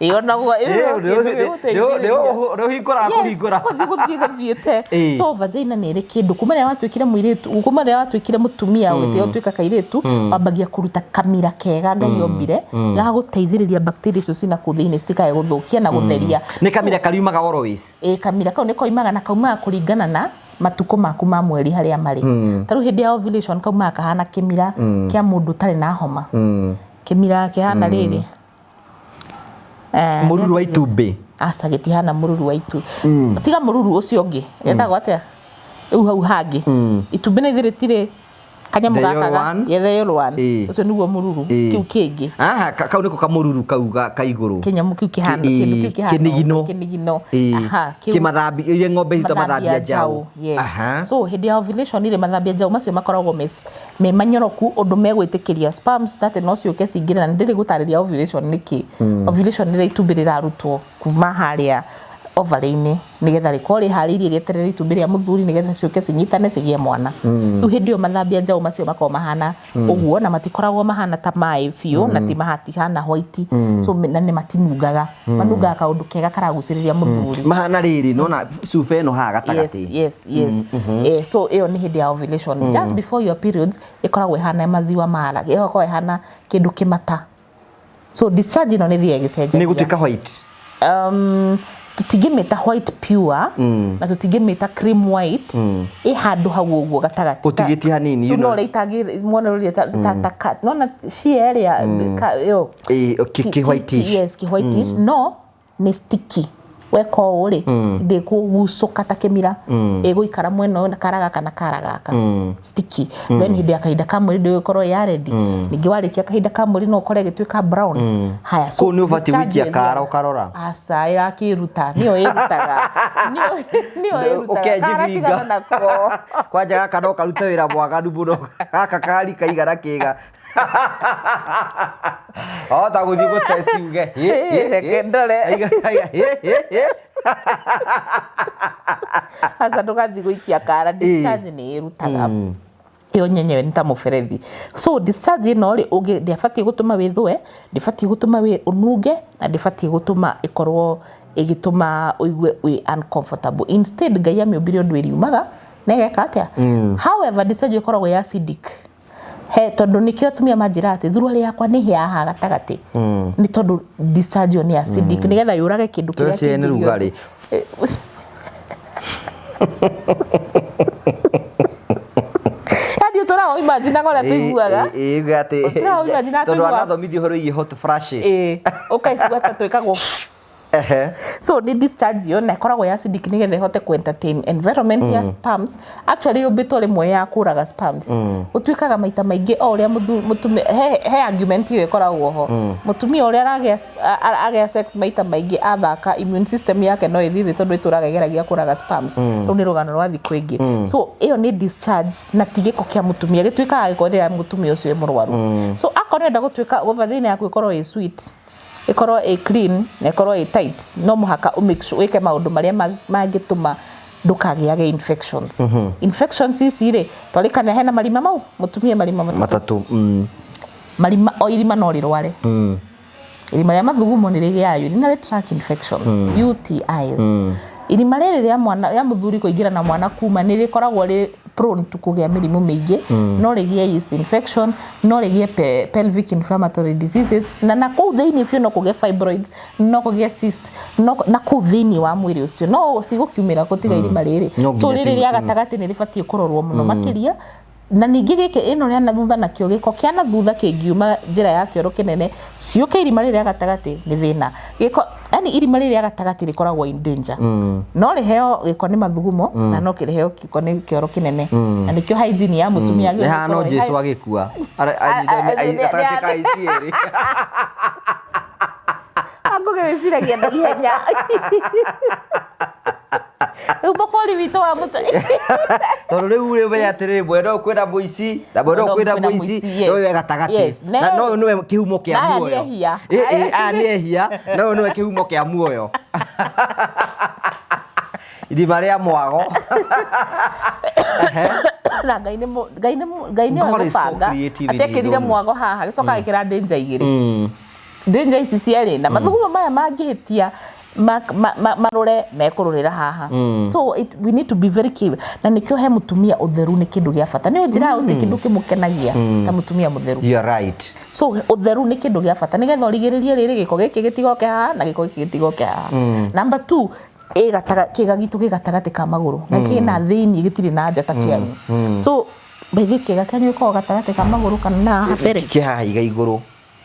Ĩyo naguo ĩyo Nĩ ũhingũraga kũhingũra. Gũthiĩ gũthiĩ gũthiĩte. Ĩĩ. So vagina nĩ ĩrĩ kĩndũ kuma rĩrĩa watuĩkire mũirĩtu, kuma rĩrĩa watuĩkire mũtumia, ũgĩtĩa ũtuĩka kairĩtu, wambagia kũruta kamira kega Ngai ombire ga gũteithĩrĩria bacteria icio cina kũu thĩinĩ citikae gũthũkia na gũtheria. Nĩ kamira kariumaga always? Ĩ, kamira kau nĩ koimaga, na kaumaga kũringana na matukũ maku ma mweri harĩa marĩ. Ta rĩu hĩndĩ ya ovulation kaumaga kahana kĩmira kĩa mũndũ ũtarĩ na homa, kĩmira kĩhana rĩrĩ. Mũruru wa itumbĩ? Aca, gĩtihana mũruru wa itu. Tiga mũruru ũcio ũngĩ etagwo atĩa rĩu hau hangĩ itumbĩ nĩ rĩtirĩ kanyamũ The gaka yellow one? Yeah, the yellow one. Ĩĩ. Ũcio nĩguo mũruru. Kĩu kĩngĩ. Aha, kau nĩko kamũruru kau ka igũrũ. Kĩnyamũ kĩu kĩhana kĩndũ kĩu kĩhana Kĩnigino. ũguo, kĩnigino. Aha, kĩu. Kĩmathambi iria ng'ombe citũ mathambia njaũ. Yes. Aha. So hĩndĩ ya ovulation rĩ, mathambia njaũ macio makoragwo me manyoroku ũndũ megwĩtĩkĩria sperms atĩ no ciũke cingĩre. Na nĩ ndĩrĩ gũtarĩria ovulation nĩkĩ. Ovulation nĩ rĩrĩa itumbĩ rĩrarutwo kuma harĩa ovary-inĩ nĩgetha rĩkorwo rĩharĩirie rĩeterere itumbĩ rĩa mũthuri nĩgetha ciũke cinyitane cigĩe mwana. Rĩu hĩndĩ ĩyo mathambia njaũ macio makoragwo mahana ũguo, na matikoragwo mahana ta maĩ biũ, na ti mahatihana white. So na nĩ matinungaga, manungaga kaũndũ kega karagucĩrĩria mũthuri. Mahana rĩrĩ, nona cuba ĩno haha gatagatĩ. Yes. So ĩyo nĩ hĩndĩ ya ovulation. Just before your periods ĩkoragwo ĩhana maziwa mara, ĩgakorwo ĩhana kĩndũ kĩmata. So discharge ĩno nĩ ĩthiaga ĩgĩcenjagia. Nĩ gũtuĩka white? Tũtingĩmĩta white pure na tũtingĩmĩta cream white, ĩ handũ hau ũguo gatagatĩ. Ũtigĩtie hanini, you Rĩu no know. ũrĩa itangĩ mwona ũrĩa ta nona cia ĩrĩa ĩyo Ĩĩ, kĩ whitish. Yes, kĩ whitish, no nĩ sticky. Weka ũũ rĩ, ndĩkũgucũka ta kĩmira, ĩgũikara mwena ũyũ na kara gaka na kara gaka, sticky. Then hĩndĩ ya kahinda ka mweri ndĩgũkorwo ya ready. Ningĩ warĩkia kahinda ka mweri no ũkore ĩgĩtuĩka brown. Haya, so Kũu nĩ ũbatiĩ discharge gũikia ĩyo kara ĩthiaga. ũkarora. Aca, ĩrakĩruta, nĩyo ĩrutaga, nĩyo ĩrutaga. Kara Ũkenjibinga. tigana nako. Kwanja gaka no karute wĩra mwaganu mũno, gaka kari kaigana kĩga wahota gũthiĩ gũ test uge "Hĩ, hĩ, hĩ." Reke ndore. Hĩ, hĩ, hĩ. Aca, ndũgathiĩ gũikia kara. Discharge nĩ ĩrutaga ĩyo nyenyewe, nĩ ta mũberethi. So discharge ĩno rĩ, ndĩabatiĩ gũtũma wĩthũe, ndĩbatiĩ gũtũma wĩ ũnunge, na ndĩbatiĩ gũtũma ĩkorwo ĩgĩtũma ũigue wĩ uncomfortable. Instead, Ngai amĩũmbire ũndũ ĩriumaga na ĩgeka atĩa. However, discharge ĩkoragwo ĩ acidic he, tondũ nĩkĩo atumia manjĩraga atĩ thuruarĩ yakwa nĩ hĩaha gatagatĩ, nĩ tondũ discharge ĩyo nĩ acidic, nĩgetha yũrage kĩndũ kĩrĩa Tũcio nĩ kĩngĩ rugarĩ. gĩothe. Yani ũtũraga imagine ũrĩa tũiguaga. Ĩ, atĩ Ũtũraga imagine tondũ tũiguaga. anathomithio ũhoro wĩgiĩ hot flashes. Ĩ, ũkaigua ta twĩkagwo. So nĩ discharge ĩyo, na ĩkoragwo ya acidic nĩgetha ĩhote ku entertain environment ya sperms. Actually, yũmbĩtwo rĩmwe ya kũraga sperms. Gũtuĩkaga maita maingĩ o ũrĩa mũtumia, he argument ĩyo ĩkoragwo ho, mũtumia ũrĩa aragĩa agĩa sex maita maingĩ, athaka, immune system yake no ĩthiĩ thĩ, tondũ ĩtũraga ĩgeragia kũraga sperms. Rĩu nĩ rũgano rwa thikũ ĩngĩ. So ĩyo nĩ discharge na ti gĩko kĩa mũtumia. Gĩtuĩkaga gĩko rĩrĩa mũtumia ũcio e mũrwaru. So akorwo nĩenda gũtuĩka vagina yaku ĩkorwo ĩ sweet, ĩkorwo ĩ clean na ĩkorwo ĩ tight, no mũhaka ũ make sure wĩke maũndũ marĩa mangĩtũma ndũkagĩage infections. Infections ici rĩ, twarĩkana hena marima mau mũtumia, marima matatũ. Matatũ. Marima, o irima no rĩrware. Irima rĩa mathugumo nĩ rĩgĩaga urinary tract infections, UTIs. Irima rĩrĩ rĩa mwana, rĩa mũthuri kũingĩra na mwana kuma, nĩ rĩkoragwo rĩ prone to kũgĩa mĩrimũ mĩingĩ. No rĩgĩe yeast infection, no rĩgĩe pelvic inflammatory diseases, na kũu thĩinĩ biũ no kũgĩe fibroids, no kũgĩe cyst, no na kũu thĩinĩ wa mwĩrĩ ũcio no cigũkiumĩra gũtiga irima rĩrĩ. No So nginya rĩrĩ rĩa gatagatĩ nĩ rĩbatiĩ kũrorwo mũno makĩria. Na ningĩ gĩkĩ ĩno rĩa na thutha nakĩo, gĩko kĩa na thutha kĩngiuma njĩra ya kĩoro kĩnene ciũke irima rĩrĩ rĩa gatagatĩ, nĩ thĩna. Gĩko, yani irima rĩrĩ rĩa gatagatĩ rĩkoragwo in danger. No rĩheo gĩko nĩ mathugumo, na no kĩrĩheo gĩko nĩ kĩoro kĩnene, na nĩkĩo hygiene ya mũtumia Nĩ agĩrĩirwo hano gũkorwo ĩ Jesu agĩkua. Gatagatĩ ka ici ĩrĩ. Angũgĩ wĩciragia na ihenya rĩu mũkũri witũ wa mũtwe. Tondũ rĩu rĩ, ũmenye atĩrĩrĩ, mwena ũyũ kwĩna mũici na mwena ũyũ Mwena ũyũ kwĩna kwĩna mũici, mũici, yes. na ũyũ e gatagatĩ. Na no ũyũ nĩwe kĩhumo kĩa Na aya nĩ muoyo. ehia. Ĩ, aya nĩ ehia, na ũyũ nĩwe kĩhumo kĩa muoyo, irima rĩa mwago. Na Ngai nĩ Ngai nĩ God is so gũbanga creative in his atekĩrire own. mwago haha, gĩcoka gĩkĩra danger igĩrĩ, danger ici cierĩ, na mathugumo maya mangĩhĩtia marũre mekũrũrĩra haha. So we need to be very careful, na nĩkĩo he mũtumia ũtheru nĩ kĩndũ gĩa bata. Nĩ njĩra gũtirĩ kĩndũ kĩmũkenagia ta mũtumia mũtheru. You are right. So ũtheru nĩ kĩndũ gĩa bata, nĩgetha ũrigĩrĩrie rĩrĩ gĩko gĩkĩ gĩtigoke haha na gĩko gĩkĩ gĩtigoke haha. Number two, ĩ kĩga gitũ gĩ gatagatĩ ka magũrũ na kĩna thĩiniĩ, gĩtirĩ na nja ta kĩanyu. So by the way, kĩga kĩanyu gĩkoragwo gatagatĩ ka magũrũ kana na haha mbere? Kĩ haha iga igũrũ.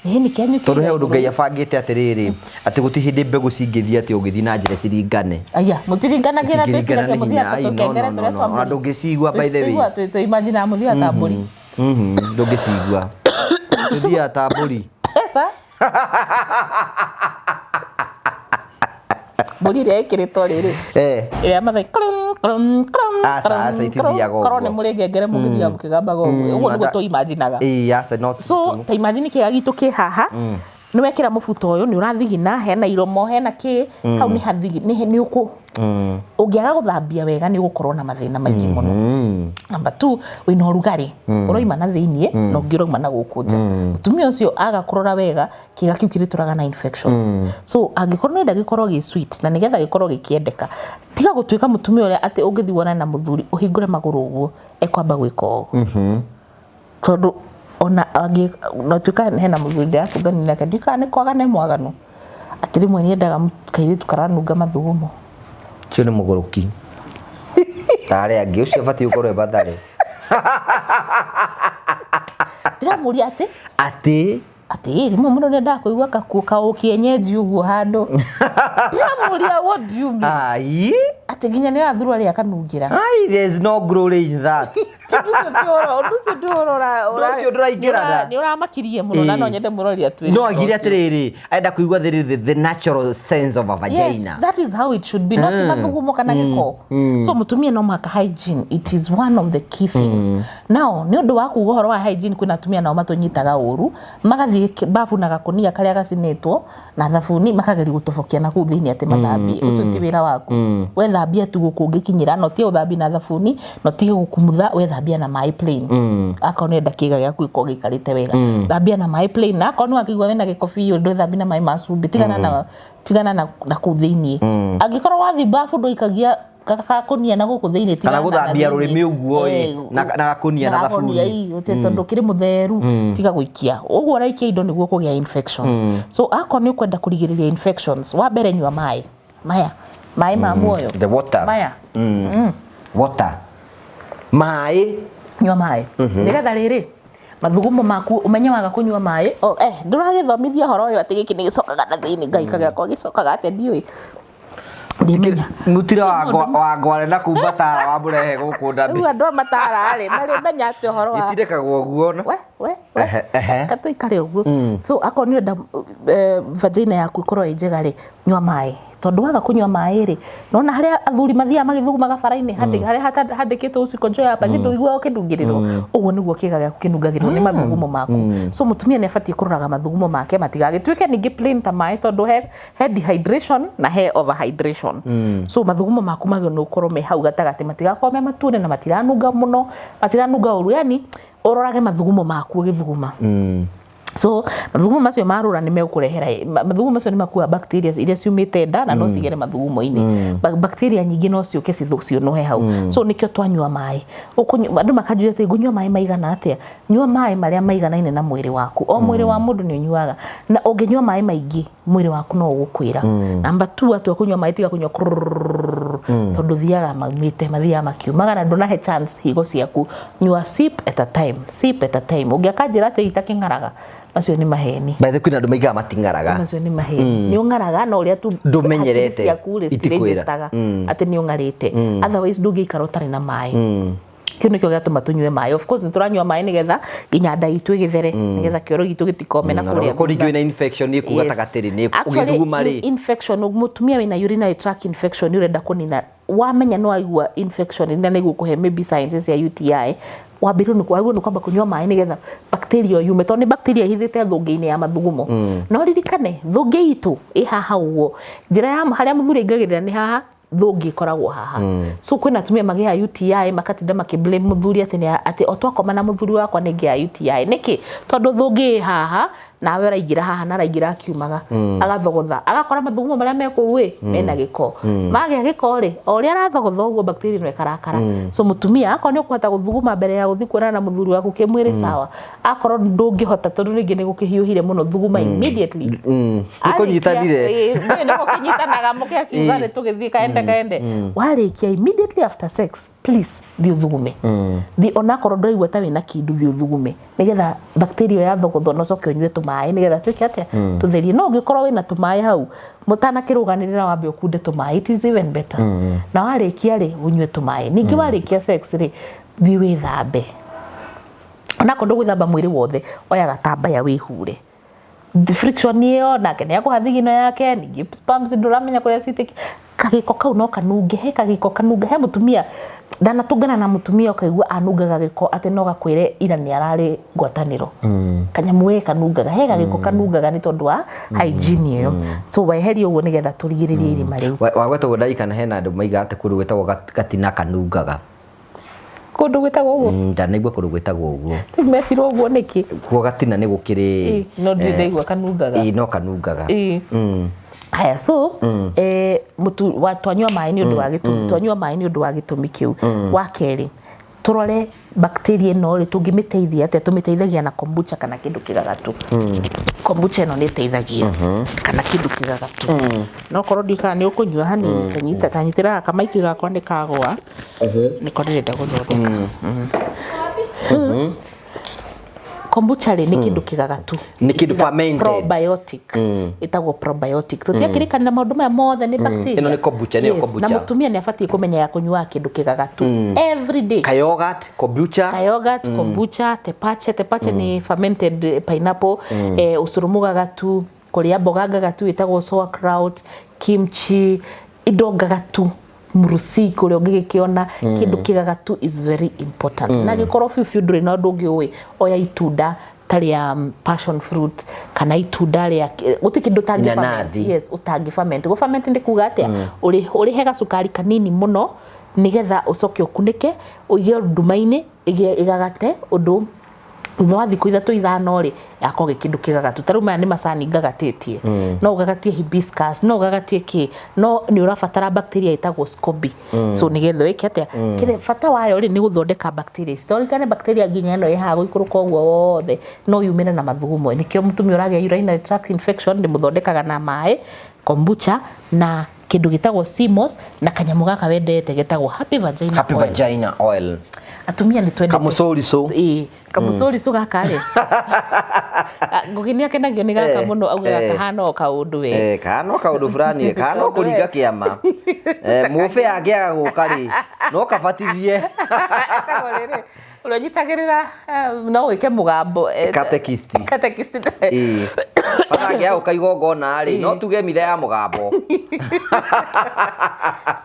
Ĩ, nĩ kĩanyu. Tondũ he kĩiga ũndũ igũrũ. Ngai abangĩte atĩrĩrĩ, atĩ gũtirĩ hĩndĩ mbegũ cingĩthiĩ atĩ ũgĩthiĩ na njĩra ciringane. Aya, mũtiringanagĩra. Itingĩringana Twĩciragia nĩ hinya. mũthiaga Ai, no, tũkengere no, no, tũrĩa no. twa Ona mbũri. ndũngĩcigua, by the way. Tũimaginaga mũthiaga ta mbũri. Ndũngĩcigua, tũthiaga ta mbũri. Esa mbũri ĩrĩa ĩkĩrĩtwo rĩrĩ, ĩrĩa mathai krung, krung, krung, Aca, krung, aca, itithiaga krung. Korwo ũguo. nĩ mũrĩ ngengere mũgĩthiaga mũkĩgambaga ũguo, ũguo nĩguo tũimaginaga. Ĩ, aca, not So ta imagine kĩga gitũ kĩ haha, nĩ wekĩra mũbuto ũyũ, nĩ ũrathigina, hena iromo, hena kĩ hau, nĩ hathigi, nĩ ũkũ ũngĩaga gũthambia wega nĩ ũgũkorwo na mathĩna maingĩ mũno. Number two, wĩna ũrugarĩ ũroima na thĩiniĩ na ũngĩ ũrauma na gũkũ nja. Mũtumia ũcio aga kũrora wega, kĩga kĩu kĩrĩtũraga na infections. So angĩkorwo nĩũrenda gĩkorwo gĩ sweet na nĩgetha gĩkorwo gĩkĩendeka, tiga gũtuĩka mũtumia ũrĩa atĩ ũngĩthiĩ wonane na mũthuri ũhingũre magũrũ ũguo, ekwamba gwĩka ũũ, tondũ ona angĩ no tuĩka hena mũthuri ndĩratũnganire nake, ndiũĩ kana nĩ kwaga nĩ mwaganu, atĩ rĩmwe nĩendaga kairĩtu karanunga mathugumo. Ũcio nĩ mũgũrũki ta arĩa angĩ, ũcio abatiĩ gũkorwo e Mathare. Ndĩramũria atĩ Atĩ Atĩ ĩ rĩmwe mũndũ nĩendaga kũigua kakuo kaũkĩenyenji ũguo handũ. Ndĩramũria, what do you mean? Ai. Atĩ nginya nĩ arathurwo rĩ akanungĩra. Ai, there's no glory in that. Ũndũ ũcio ti ũhoro- ũndũ ũcio ndĩ ũhoro Ũndũ ũcio ndũraingĩrana. nĩ ũramakirie mũno na Ĩĩ. no nyende mũrori atwĩre No ũhoro agire ũcio. atĩrĩrĩ, arenda kũigua the natural sense of a vagina. Yes, that is how it should be. Not mathugumo kana gĩko. So mũtumia no mũhaka hygiene. It is one of the key things. Now, nĩ ũndũ wa kuga ũhoro wa hygiene kwĩna atumia nao matũnyitaga ũru, magathiĩ babu na gakũnia karĩa gacinĩtwo na thabuni makageria gũtobokia na kũu thĩinĩ atĩ mathambie. Ũcio ti wĩra waku. We thambia tu gũkũ ũngĩkinyĩra, no tige gũthambia na thabuni, no tige gũkumutha, we thambia na maĩ plain. Akorwo nĩ ũrenda kĩga gĩaku gĩkorwo gĩikarĩte wega. Thambia na maĩ plain. Na akorwo nĩ wakĩigua wĩna gĩko biũ, ndũthambie na maĩ ma cumbĩ. Tigana na tigana na kũu thĩinĩ. Angĩkorwo wathiĩ babu ndũikagia gakũnia na gũkũ thĩinĩ, Kana tigana na gũthambia thĩinĩ. rũrĩmĩ ũguo ĩ, na gakũnia na gakonia, thabuni. ĩ, ũte tondũ kĩrĩ mũtheru, tiga gũikia ũguo ũraikia indo nĩguo kũgĩa infections. So akorwo nĩ ũkwenda kũrigĩrĩria infections, wa mbere nyua maĩ maya, maĩ ma muoyo. The water. Maya. Water. Maĩ. Nyua maĩ nĩgetha rĩrĩ mathugumo maku ũmenye waga kũnyua maĩ. Oh, ndũragĩthomithia ũhoro ũyũ atĩ gĩkĩ nĩ gĩcokaga na thĩinĩ. Ngai kagĩakwa gĩcokaga atĩa? Ndiũĩ, ndimenya. Mutira wa ngware na kumba tara wa mũrehe gũkũ ndambi. Rĩu andũ a matara rĩ marĩmenya atĩ ũhoro wa Gĩtindĩkagwo ũguo no. We we we. Ehe, ehe. Ka tũikare ũguo. So akorwo nĩ ũrenda vagina yaku ĩkorwo ĩ njega rĩ, nyua maĩ, tondũ waga kũnyua maĩ rĩ, nona harĩa athuri mathiaga magĩthugumaga bara-inĩ, harĩa handĩkĩtwo usikonjoe hapa, nĩ ndũiguaga ũkĩnungĩrĩrwo ũguo nĩguo kĩga gĩaku kĩnungagĩrĩrwo nĩ mathugumo maku. So mũtumia nĩ abatiĩ kũroraga mathugumo make matigagĩtuĩke ningĩ plain ta maĩ, tondũ he dehydration na he overhydration. So mathugumo maku magĩrĩirwo nĩ gũkorwo me hau gatagatĩ, matigakorwo me matune na matiranunga mũno, matiranunga ũru. Yani ũrorage mathugumo maku ũgĩthuguma. So mathugumo macio marũra nĩ megũkũrehera, mathugumo macio nĩ makuaga bacteria iria ciumĩte nda na no cigere mathugumo-inĩ. Bacteria nyingĩ no ciũke ciũnũhe hau. So nĩkĩo twanyua maĩ. Andũ makanjũria atĩ ngũnyua maĩ maigana atĩa? Nyua maĩ marĩa maiganaine na mwĩrĩ waku. O mwĩrĩ wa mũndũ nĩ ũnyuaga, na ũngĩnyua maĩ maingĩ mwĩrĩ waku no ũgũkwĩra. Namba 2, atua kũnyua maĩ tiga kũnyua kurururu, tondũ thiaga maumĩte, mathiaga makiumaga na ndũnahe chance higo ciaku. Nyua sip at a time, sip at a time. Ũngĩakanjĩra atĩ itakĩng'araga, macio nĩ maheni. By the way, kwĩna andũ maigaga mating'araga. Macio nĩ maheni. Nĩ ũng'araga no ũrĩa tu Ndũmenyerete. hakiri ciaku rĩ Itikwĩra. citiregistaga atĩ nĩ ũng'arĩte. Otherwise ndũngĩikara ũtarĩ na maĩ. Kĩu nĩkĩo gĩatũma tũnyue maĩ. Of course nĩ tũranyua maĩ nĩgetha nginya nda itũ ĩgĩthere, nĩgetha kĩoro gitũ gĩtikome na kũrĩa Korwo ningĩ thutha. wĩna infection ĩkũ Yes. gatagatĩ rĩ, nĩ Actually, ũgĩthuguma rĩ. Infection, mũtumia wĩna urinary tract infection nĩ ũrenda kũnina, wamenya nĩ waigua infection na nĩ gũkũhe maybe signs cia UTI, wambĩrĩrio nĩ wagĩrĩirwo nĩ kwamba kũnyua maĩ nĩgetha bacteria yume, tondũ nĩ bacteria ĩhithĩte thũngĩ-inĩ ya mathugumo. No ririkane thũngĩ itũ ĩ haha ũguo, njĩra ya harĩa mũthuri aingagĩrĩra nĩ haha, thũngĩ ĩkoragwo haha. So kwĩna atumia magĩaga UTI makatinda makĩ blame mũthuri atĩ atĩ o twakoma na mũthuri wakwa nĩ ngĩaga UTI. Nĩkĩ? Tondũ thũngĩ ĩ haha nawe ũraingĩra haha na araingĩra akiumaga, agathogotha, agakora mathugumo marĩa me kũu ĩ mena gĩko. Magĩa gĩko rĩ, o ũrĩa arathogotha ũguo bacteria ĩno ĩkarakara. So mũtumia akorwo nĩ ũkũhota gũthuguma mbere ya gũthiĩ kuonana na mũthuri waku kĩmwĩrĩ, sawa. Akorwo ndũngĩhota tondũ rĩngĩ nĩ gũkĩhiũhire mũno, thuguma immediately. Nĩ kũnyitanire. Nĩ gũkĩnyitanaga mũkĩakiuga nĩ tũgĩthiĩ kaende kaende. Warĩkia immediately after sex, please thiĩ ũthugume. Thiĩ onakorwo ndũraigua ta wĩna kĩndũ, thiĩ ũthugume nĩgetha bacteria ya thogotho na ũcoke ũnyue tũmaĩ nĩgetha twĩke atĩa, tũtherie. No ũngĩkorwo wĩna tũmaĩ hau mũtanakĩrũganĩrĩra, wambe ũkunde tũmaĩ, it is even better. Na warĩkia rĩ, ũnyue tũmaĩ. Ningĩ warĩkia sex rĩ, thiĩ wĩthambe. Onakorwo ndũgwĩthamba mwĩrĩ wothe, oya gatambaya wĩhure. The friction ĩyo nake nĩ akũha thigino yake, ningĩ sperms ndũramenya kũrĩa citĩki, kagĩko kau no kanunge. He kagĩko kanunge he mũtumia ndanatũngana na mũtumia ũkaigua anungaga gĩko atĩ no gakwĩre ira nĩ ararĩ ngwatanĩro. Kanyamũ we kanungaga, he gagĩko kanungaga nĩ tondũ wa hygiene ĩyo. So weherie ũguo nĩgetha tũrigĩrĩrie irima rĩu. Wagweta ũguo ndarikana hena andũ maigaga atĩ kũndũ gwĩtagwo gatina kanungaga. Kũndũ gwĩtagwo ũguo? Ndanaigua kũndũ gwĩtagwo ũguo. Rĩu metirwo ũguo nĩkĩ? Kuo gatina nĩ gũkĩrĩ Ĩ, no ndirĩ ndaigua kanungaga. Ĩ, no kanungaga. Ĩ. Haya, so mũtu wa twanyua maĩ nĩ ũndũ wa gĩtũmi, twanyua maĩ nĩ ũndũ wa gĩtũmi kĩu. Wa kerĩ, tũrore bacteria ĩno rĩ, tũngĩmĩteithia atĩa? Tũmĩteithagia na kombucha kana kĩndũ kĩgagatu. Kombucha ĩno nĩ ĩteithagia kana kĩndũ kĩgagatu. No korwo ndiũĩ kana nĩ ũkũnyua hanini, tanyita tanyitĩra gaka maiki gakwa nĩ kagwa, nĩko ndĩrenda gũthondeka. Kombucha rĩ, nĩ kĩndũ kĩgagatu. Nĩ It kĩndũ is a fermented. Probiotic. Ĩtagwo probiotic. Tũtiakĩrĩkanĩra maũndũ maya mothe nĩ bacteria. Ĩno nĩ kombucha, nĩyo Yes, kombucha. Na mũtumia nĩ abatiĩ kũmenya ya kũnyuaga kĩndũ kĩgagatu every day. Ka yogurt, kombucha. Ka yogurt, kombucha, tepache. Tepache nĩ fermented pineapple, ũcũrũ mũgagatu, kũrĩa mboga ngagatu ĩtagwo sauerkraut, kimchi, indo ngagatu, murusi kũrĩa ũngĩgĩkĩona. Kĩndũ kĩgagatu is very important. Na angĩkorwo biũ biũ ndũrĩ na ũndũ ũngĩ ũĩ, oya itunda ta rĩa passion fruit kana itunda rĩa gũtirĩ kĩndũ ũtangĩ Inanathi. ferment. Yes, ũtangĩ ferment. Gũ ferment nĩ kuga atĩa? Ũrĩhe gacukari kanini mũno nĩgetha ũcoke ũkunĩke, ũige nduma-inĩ ĩgagate ũndũ thutha wa thikũ 3 5 rĩ, yakorwo gĩ kĩndũ kĩgagatu. Ta rĩu maya nĩ macani ngagatĩtie, no ũgagatie hibiscus, no ũgagatie kĩ, no nĩ ũrabatara bacteria ĩtagwo SCOBY. So nĩgetha wĩke atĩa? Kĩrĩa bata wayo rĩ, nĩ gũthondeka bacteria ici. Tondũ bacteria nginya ĩno ĩ haha gũikũrũka ũguo wothe no yumĩre na mathugumo. Nĩkĩo mũtumia ũragĩa urinary tract infection ndĩmũthondekaga na maĩ, kombucha na kĩndũ gĩtagwo CMOS na kanyamũ gaka wendete getagwo Happy Vagina Happy Oil. Vagina Oil. Atumia nĩ twendete Kamũcũricũ. Ĩĩ, kamũcũricũ gaka rĩ, Ngugi nĩ akenagio nĩ gaka mũno, augaga kahana o kaũndũ we. Eh, kana no kaũndũ fulani, kana no kũringa kĩama. Mũbĩ angĩaga gũka rĩ, no kabatithie. Etagwo rĩrĩ, ũrĩa ũnyitagĩrĩra, no wĩke mũgambo, Catechist. Catechist. Ĩĩ. Bata angĩaga gũka igongona rĩ, no tuge mitha ya mũgambo.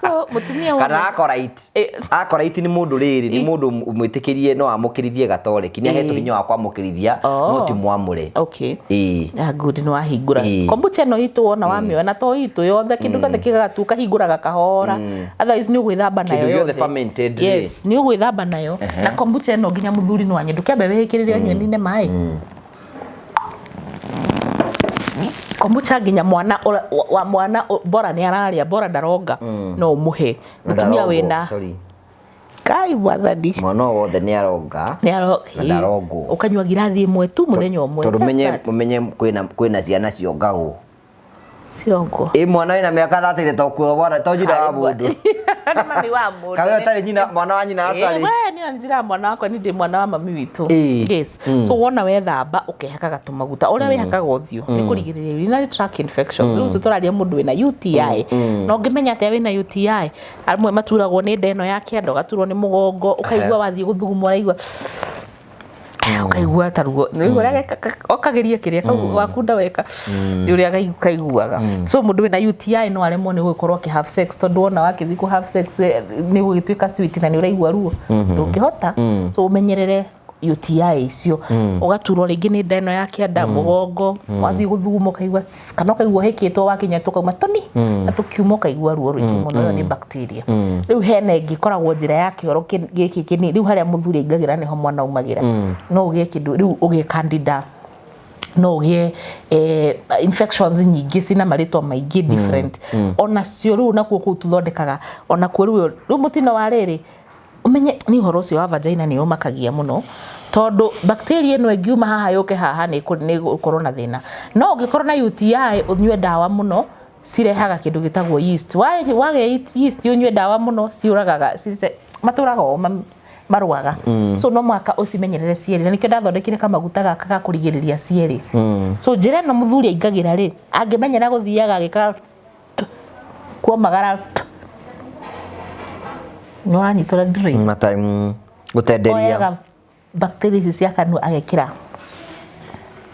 So mũtumia Kana wothe acolyte. Acolyte nĩ mũndũ rĩrĩ, nĩ mũndũ mwĩtĩkĩrie no amũkĩrithie gatoreki. Nĩ ahetwo hinya wa kwamũkĩrithia, no ti mwamũre. Okay. Ĩĩ. Ah, good, nĩ wahingũra. Ĩĩ. Kombucha ĩno itũ wona wamĩoya, na to itũ yothe, kĩndũ gĩothe kĩgagatu ũkahingũraga kahora, otherwise nĩ ũgwĩthamba nayo Kĩndũ gĩothe yothe. fermented rĩ. Yes, nĩ ũgwĩthamba nayo. Na kombucha ĩno nginya mũthuri no anyue. Ndũkĩambe wĩĩkĩrĩre ũnyue nine maĩ. Kombucha nginya mwana wa mwana bora nĩ ararĩa, bora ndaronga, no ũmũhe. Na Mũtumia ndarongwo, wĩna sorry. Kai mwathani. Mwana o wothe nĩ aronga. Nĩ aro Na ndarongwo. Ũkanyua ngirathi ĩmwe tu mũthenya ũmwe. Tondũ Just menye that. Menye kwĩna ciana ciongagwo. Cirongwo. Ĩ mwana wĩna mĩaka 30 to kuo to nyina wa mũndũ. Nĩ mami wa mũndũ. Kana ũtarĩ nyina mwana wa nyina acarĩ. We niĩ njĩraga mwana wakwa nĩ ndĩ mwana wa mami witũ. Yes. So wona wethamba ũkehakaga tũmaguta ũrĩa wĩhakaga ũthiũ nĩ kũrigĩrĩria urinary tract infections. Rĩu ũcio tũraria mũndũ wĩna UTI. Na ũngĩmenya atĩa wĩna UTI? Amwe maturagwo nĩ nda ĩno ya kĩanda, ũgaturwo nĩ mũgongo, ũkaigua wathiĩ gũthuguma ũraigua, ũkaigua ta ruo. Nĩ ũrĩa okageria kĩrĩa kau wakunda weka, nĩ ũrĩa kaiguaga. So mũndũ wĩna UTI no aremwo nĩ gũkorwo akĩ have sex, tondũ wona wakĩthiĩ kũ have sex, nĩ gũgĩtuĩka sweet na nĩ ũraigua ruo, ndũngĩhota. So ũmenyerere UTI icio. Ũgaturwo rĩngĩ nĩ nda ĩno ya kĩanda, mũgongo, wathiĩ gũthuguma ũkaigua tss, kana ũkaigua ũhĩkĩtwo wakinya tũkauma tũni na tũkiuma ũkaigua ruo rũingĩ mũno. Ĩyo nĩ bacteria. Rĩu hena ĩngĩ ĩkoragwo njĩra ya kĩoro gĩkĩ kĩnini. Rĩu harĩa mũthuri aingagĩra nĩho mwana aumagĩra. No ũgĩe kĩndũ rĩu, ũgĩe candida, no ũgĩe infections nyingĩ cina marĩtwa maingĩ different onacio. Rĩu nakuo kũu tũthondekaga onakuo. Rĩu mũtino wa rĩrĩ, ũmenye nĩ ũhoro ũcio wa vagina nĩ ũmakagia mũno, tondũ bacteria ĩno ĩngiuma haha yũke haha nĩ ĩgũkorwo na thĩna. No ũngĩkorwo na UTI ũnyue ndawa mũno, cirehaga kĩndũ gĩtagwo yeast. Wagĩa yeast ũnyue ndawa mũno, ciũragaga matũraga o marũaga. So no mũhaka ũcimenyerere cierĩ, na nĩkĩo ndathondekire kamaguta gaka ga kũrigĩrĩria cierĩ. So njĩra ĩno mũthuri aingagĩra rĩ, angĩmenyera gũthiaga agĩkaga kuomagara, nĩ wanyita ũrĩa ndĩroiga? Mata gũtenderia. Oyaga bacteria ici cia kanua agekĩra,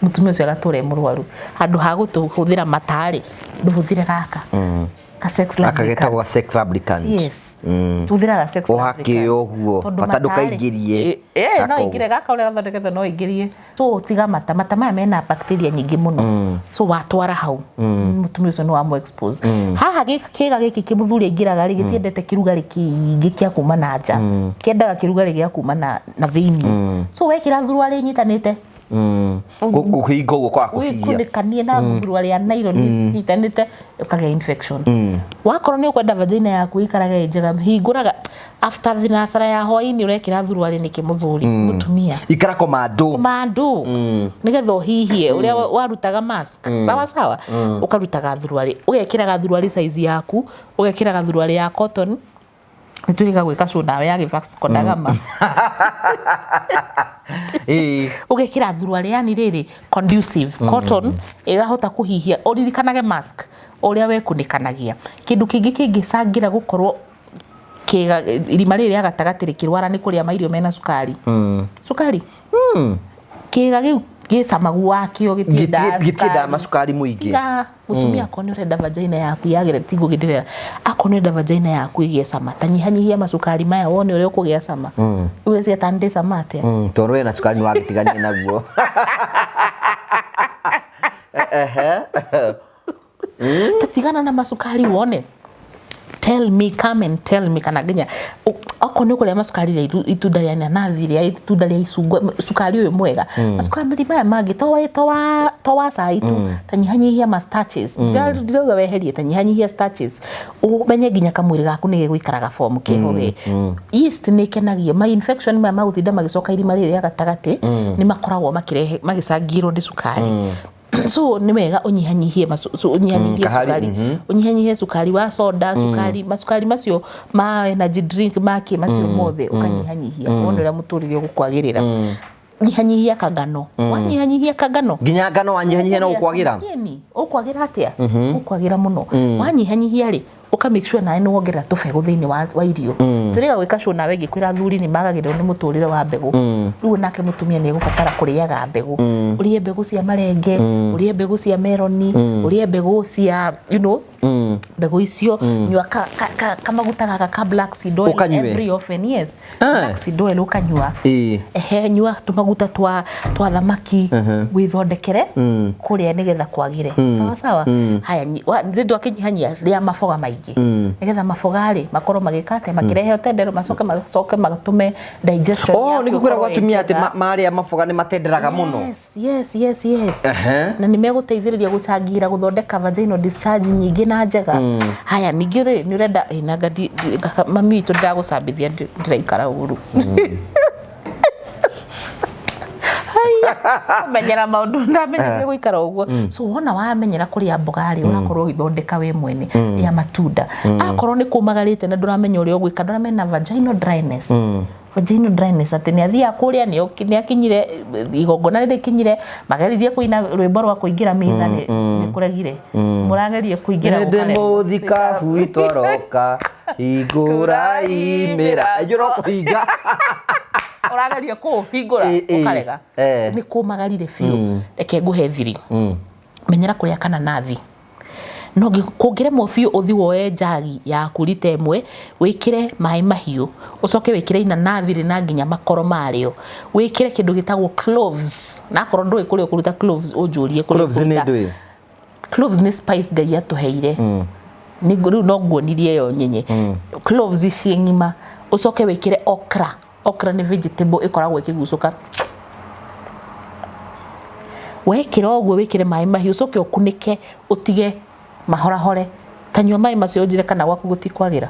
mũtumia ũcio agatũra e mũrwaru. Handũ ha gũtũhũthĩra matarĩ, ndũhũthĩre gaka ka sex Gaka lubricant. getagwo sex lubricant. Yes, tũhũthĩraga sex Ũhake lubricant. ũguo, Tondũ bata matarĩ- ndũkaingĩrie. No Gaka ingĩre gaka ũrĩa gathondeketwo no ingĩrie. So tiga mata. Mata maya mena bacteria nyingĩ mũno. So watwara hau, mũtumia ũcio nĩ wamũ expose. Haha kĩga gĩkĩ kĩmũthuri aingĩraga rĩ, gĩtiendete kĩrugarĩ kĩingĩ kĩa kuma na nja, kĩendaga kĩrugarĩ gĩa kuma na thĩinĩ. So wekĩra thuruarĩ inyitanĩte, Kũhinga ũguo kwa kũhihinya. Wĩkunĩkanie na thuruarĩ ya nylon inyitanĩte, ũkagĩa infection. Wakorwo nĩ ũkwenda vagina yaku ĩikarage ĩ njega, hingũraga after thinacara ya hwainĩ. Ũrekĩra thuruarĩ nĩkĩ, mũthuri, mũtumia? Ikara komando. Komando, nĩgetha ũhihie ũrĩa warutaga mask. Sawa sawa, ũkarutaga thuruarĩ, ũgekĩraga thuruarĩ size yaku, ũgekĩraga thuruarĩ ya cotton. Nĩ twĩrĩga gwĩka show nawe ya Vasco da Gama. Ũgekĩra thuruarĩ yani rĩrĩ conducive cotton ĩrahota kũhihia. Ũririkanage mask ũrĩa wekunĩkanagia. Kĩndũ kĩngĩ kĩngĩcangĩra gũkorwo kĩga irima rĩrĩ rĩa gatagatĩ rĩkĩrwara nĩ kũrĩa mairio mena cukari. Cukari kĩga gĩu gĩcamagu wakĩo gĩtiendaga Gĩtiendaga macukari mũingĩ. Tiga mũtumia, akorwo nĩ ũrenda vagina yaku yagĩre, tiguo gĩndĩrera, akorwo nĩ ũrenda vagina yaku ĩgĩe cama, ta nyihanyihia macukari maya wone ũrĩa ũkũgĩa cama. Rĩu ũreciria ta ndĩ cama atĩa? Tondũ we na cukari nĩ wagĩtigania naguo. Ehe. Ta tigana na macukari wone. Tell me, come and tell me kana nginya okorwo nĩ ũkũrĩa macukari, rĩa itunda rĩa inanathi, rĩa itunda rĩa icungwa, cukari ũyũ mwega. Macukari maya mangĩ to wa cai tu. Ta nyihanyihia ma starches. Ndirauga weherie, ta nyihanyihia starches, ũmenye nginya kamwĩrĩ gaku nĩ gegũikaraga form keho ge. Yeast nĩ ĩkenagio. Ma infection maya magũtinda magĩcoka irima rĩrĩ rĩa gatagatĩ nĩ makoragwo makĩrehe, magĩcangĩrwo nĩ cukari. So nĩ wega ũnyihanyihie ũnyihanyihie Kahari, cukari, ũnyihanyihie cukari wa soda, cukari, macukari macio ma energy drink makĩ macio mothe ũkanyihanyihia, wone ũrĩa mũtũrĩre ũgũkwagĩrĩra. Nyihanyihia kangano. Wanyihanyihia kangano, Nginya ngano wanyihanyihia no ũkwagĩra. Ĩni, ũkwagĩra atĩa? Ũkwagĩra mũno. Wanyihanyihia rĩ, ũka make sure nawe nĩ wongerera tũbegũ thĩinĩ wa irio. Tũrĩga gwĩka show nawe ngĩkwĩra athuri nĩ magagĩrĩrwo nĩ mũtũrĩre wa mbegũ. Rĩu nake mũtumia nĩ egũbatara kũrĩaga mbegũ. Ũrĩe mbegũ cia marenge, ũrĩe mbegũ cia meroni, ũrĩe mbegũ cia mbegũ icio. Nyua kamaguta gaka ka black seed oil. Ũkanyue? Every often, yes. Black seed oil ũkanyua. Ehe, nyua tũmaguta twa thamaki wĩthondekere kũrĩa nĩgetha kwagĩre. Sawa sawa. Haya, nĩ twakĩnyihanyia, rĩa maboga maingĩ nĩgetha maboga rĩ makorwo magĩka atĩa? Makĩrehe ũtendero, macoke matũme digestion Oh, yaku nĩguo kwĩragwo ĩkorwo ĩ atumia atĩ njega. marĩa maboga nĩ matenderaga mũno. Yes. Na nĩ megũteithĩrĩria gũcangĩra gũthondeka vaginal discharge nyingĩ na njega. Haya, ningĩ rĩ, nĩ ũrenda nanga mami witũ ndĩragũcambithia, ndĩraikara ũru. Haiya, kũmenyera maũndũ ndamenyerire gũikara ũguo. So wona wamenyera kũrĩa mboga rĩ, ũrakorwo ũgĩthondeka we mwene. Rĩa matunda. Akorwo nĩ kũmagarĩte na ndũramenya ũrĩa ũgwĩka, ndũramenya vaginal dryness, vaginal dryness atĩ nĩ athiaga kũrĩa, nĩ akinyire igongona rĩrĩkinyire, mageririe kũina rwĩmbo rwa kũingĩra mitha, nĩ kũregire, mũragerie kũingĩra Ndĩ gũkaremwo. Mũthikabu itwaroka hingũra imĩra ĩnjũ no kũhinga. Ũrageria kũũhingũra ũkarega. Nĩ kũmagarire biũ. Reke ngũhe thiri. Menyera kũrĩa kananathi. No kũngĩremwo biũ, ũthi woe njagi yaku rita 1, wĩkĩre maĩ mahiũ, ũcoke wĩkĩre inanathi rĩna nginya makoro marĩo, wĩkĩre kĩndũ gĩtagwo cloves. Na akorwo ndũĩ kũrĩa ũkũruta cloves, ũnjũrie kũrĩa Cloves nĩ ũkũruta. ndũĩ. Cloves nĩ spice Ngai atũheire. Nĩ rĩu no nguonirie ĩyo nyenye. Cloves ici ng'ima, ũcoke wĩkĩre okra. Okra nĩ vegetable ĩkoragwo ĩkĩgucũka. Wekĩra ũguo, wĩkĩre maĩ mahiũ, ũcoke ũkunĩke, ũtige mahorahore. Tanyua maĩ macio ũnjĩre kana gwaku gũtikwagĩra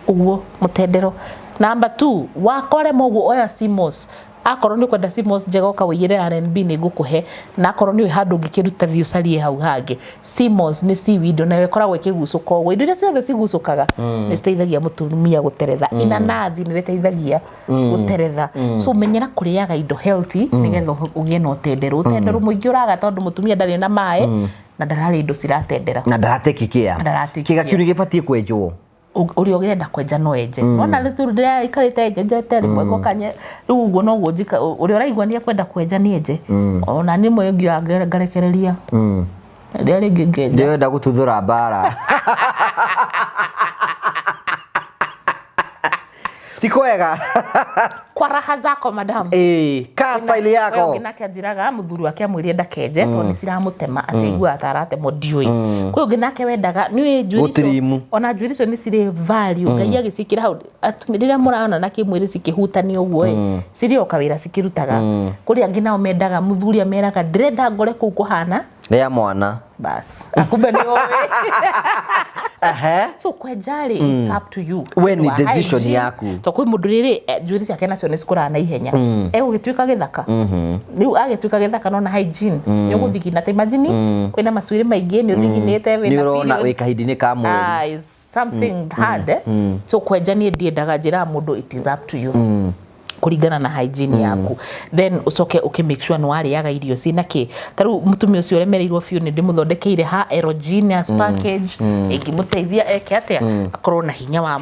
ũguo mũtendero. Number two, wakwarema ũguo, oya sea moss. Akorwo nĩ ũkwenda sea moss njega, ũka ũiyĩre R&B, nĩ ngũkũhe. Na akorwo nĩ ũĩ handũ ũngĩkĩruta, thiĩ ũcarie hau hangĩ. Sea moss nĩ seaweed, onayo ĩkoragwo ĩkĩgucũka ũguo. Indo iria ciothe cigucũkaga nĩ citeithagia mũtumia gũteretha. Inanathi nĩ rĩteithagia gũteretha. So menyera kũrĩaga indo healthy nĩgetha ũgĩe na ũtenderũ. Ũtenderũ mũingĩ ũraga tondũ mũtumia ndarĩ na maĩ na ndararĩa indo ciratendera. Na ndarateki kĩa. Ndaratake Kĩga kĩu nĩ gĩbatiĩ kwenjwo. Ũrĩa ũrenda kwenja no enje. Nona rĩu ndĩraikarĩte njenjete rĩmwe ngokanye rĩu ũguo noguo njika. Ũrĩa ũraigua nĩ ekwenda kwenja nĩ enje. Ona niĩ mwe ngiuga ngarekereria rĩrĩa rĩngĩ ngenja. Ndĩrenda gũtuthũra mbara ti kwega. Kwa raha zako, madam. Ĩĩ, ka style We yako. Ũngĩ nake anjĩraga mũthuri wake amwĩrire ndakenje tondũ nĩ ciramũtema, atĩ aiguaga ta aratemwo, ndiũĩ. Kwĩ ũngĩ nake wendaga nĩ njuĩrĩ icio. Gũtirimu. Ona njuĩrĩ icio nĩ cirĩ value. Ngai agĩciĩkĩra hau rĩrĩa mũraona na kĩmwĩrĩ cikĩhutania ũguo ĩ, cirĩ o kawĩra cikĩrutaga. Kũrĩ angĩ nao mendaga mũthuri ameraga ndĩrenda ngore kũu kũhana Rĩa mwana. Bas, akumbe nĩ ũĩ. So kwenja rĩ, it's up to you. We nĩ Wa decision hygiene. yaku. To kwĩ mũndũ rĩrĩ, njuĩrĩ ciake nacio nĩ cikũraga na ihenya, egũgĩtuĩka gĩthaka. Rĩu agĩtuĩka gĩthaka, nona hygiene nĩ ũgũthigina. Ta imagine kwĩna macuĩrĩ maingĩ, nĩ ũthiginĩte, Nĩ wĩna ũrona wĩ periods. kahinda-inĩ ka mweri. Eyes. Something hard, eh? So kwenja niĩ ndiendaga, njĩraga mũndũ it is up to you kũringana na hygiene yaku. Then ũcoke ũkĩ make sure nĩ warĩaga irio ciĩna kĩ. Ta rĩu mũtumia ũcio ũremereirwo biũ, nĩ ndĩmũthondekeire ha Erogenius package ĩngĩmũteithia eke atĩa, akorwo na hinya wa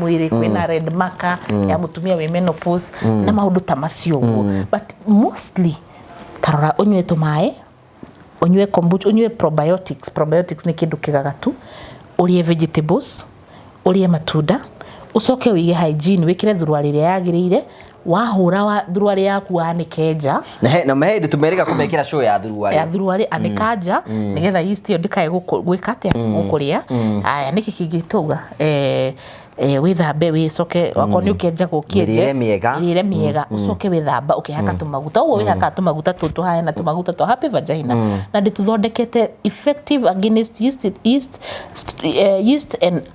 mwĩrĩ. Kwĩna red maca ya mũtumia wĩ menopause na maũndũ ta macio ũguo. But mostly tarora ũnyue tũmaĩ, ũnyue kombucha, ũnyue probiotics. Probiotics nĩ kĩndũ kĩgagatu. Ũrĩe vegetables, ũrĩe matunda, ũcoke ũige hygiene, wĩkĩre thuruarĩ ĩrĩa yagĩrĩire. Wahũra wa thuruarĩ yaku, wanĩke nja. Na he hĩndĩ tũmerĩga kũmekĩra show ya thuruarĩ. Ya thuruarĩ, anĩka nja nĩgetha yeast ĩyo ndĩkae gwĩka atĩa, gũkũrĩa. Aya, nĩkĩ kĩngĩ tauga? Wĩthambe, wĩcoke wakorwo nĩ ũkĩenjagwo, ũkĩenje. Mĩrĩre mĩega. Mĩrĩre mĩega, ũcoke wĩthamba ũkĩhaka tũmaguta ũguo. Wĩhakaga tũmaguta tũtũ haya tũmaguta twa Happy Vagina, na ndĩtũthondekete effective against yeast and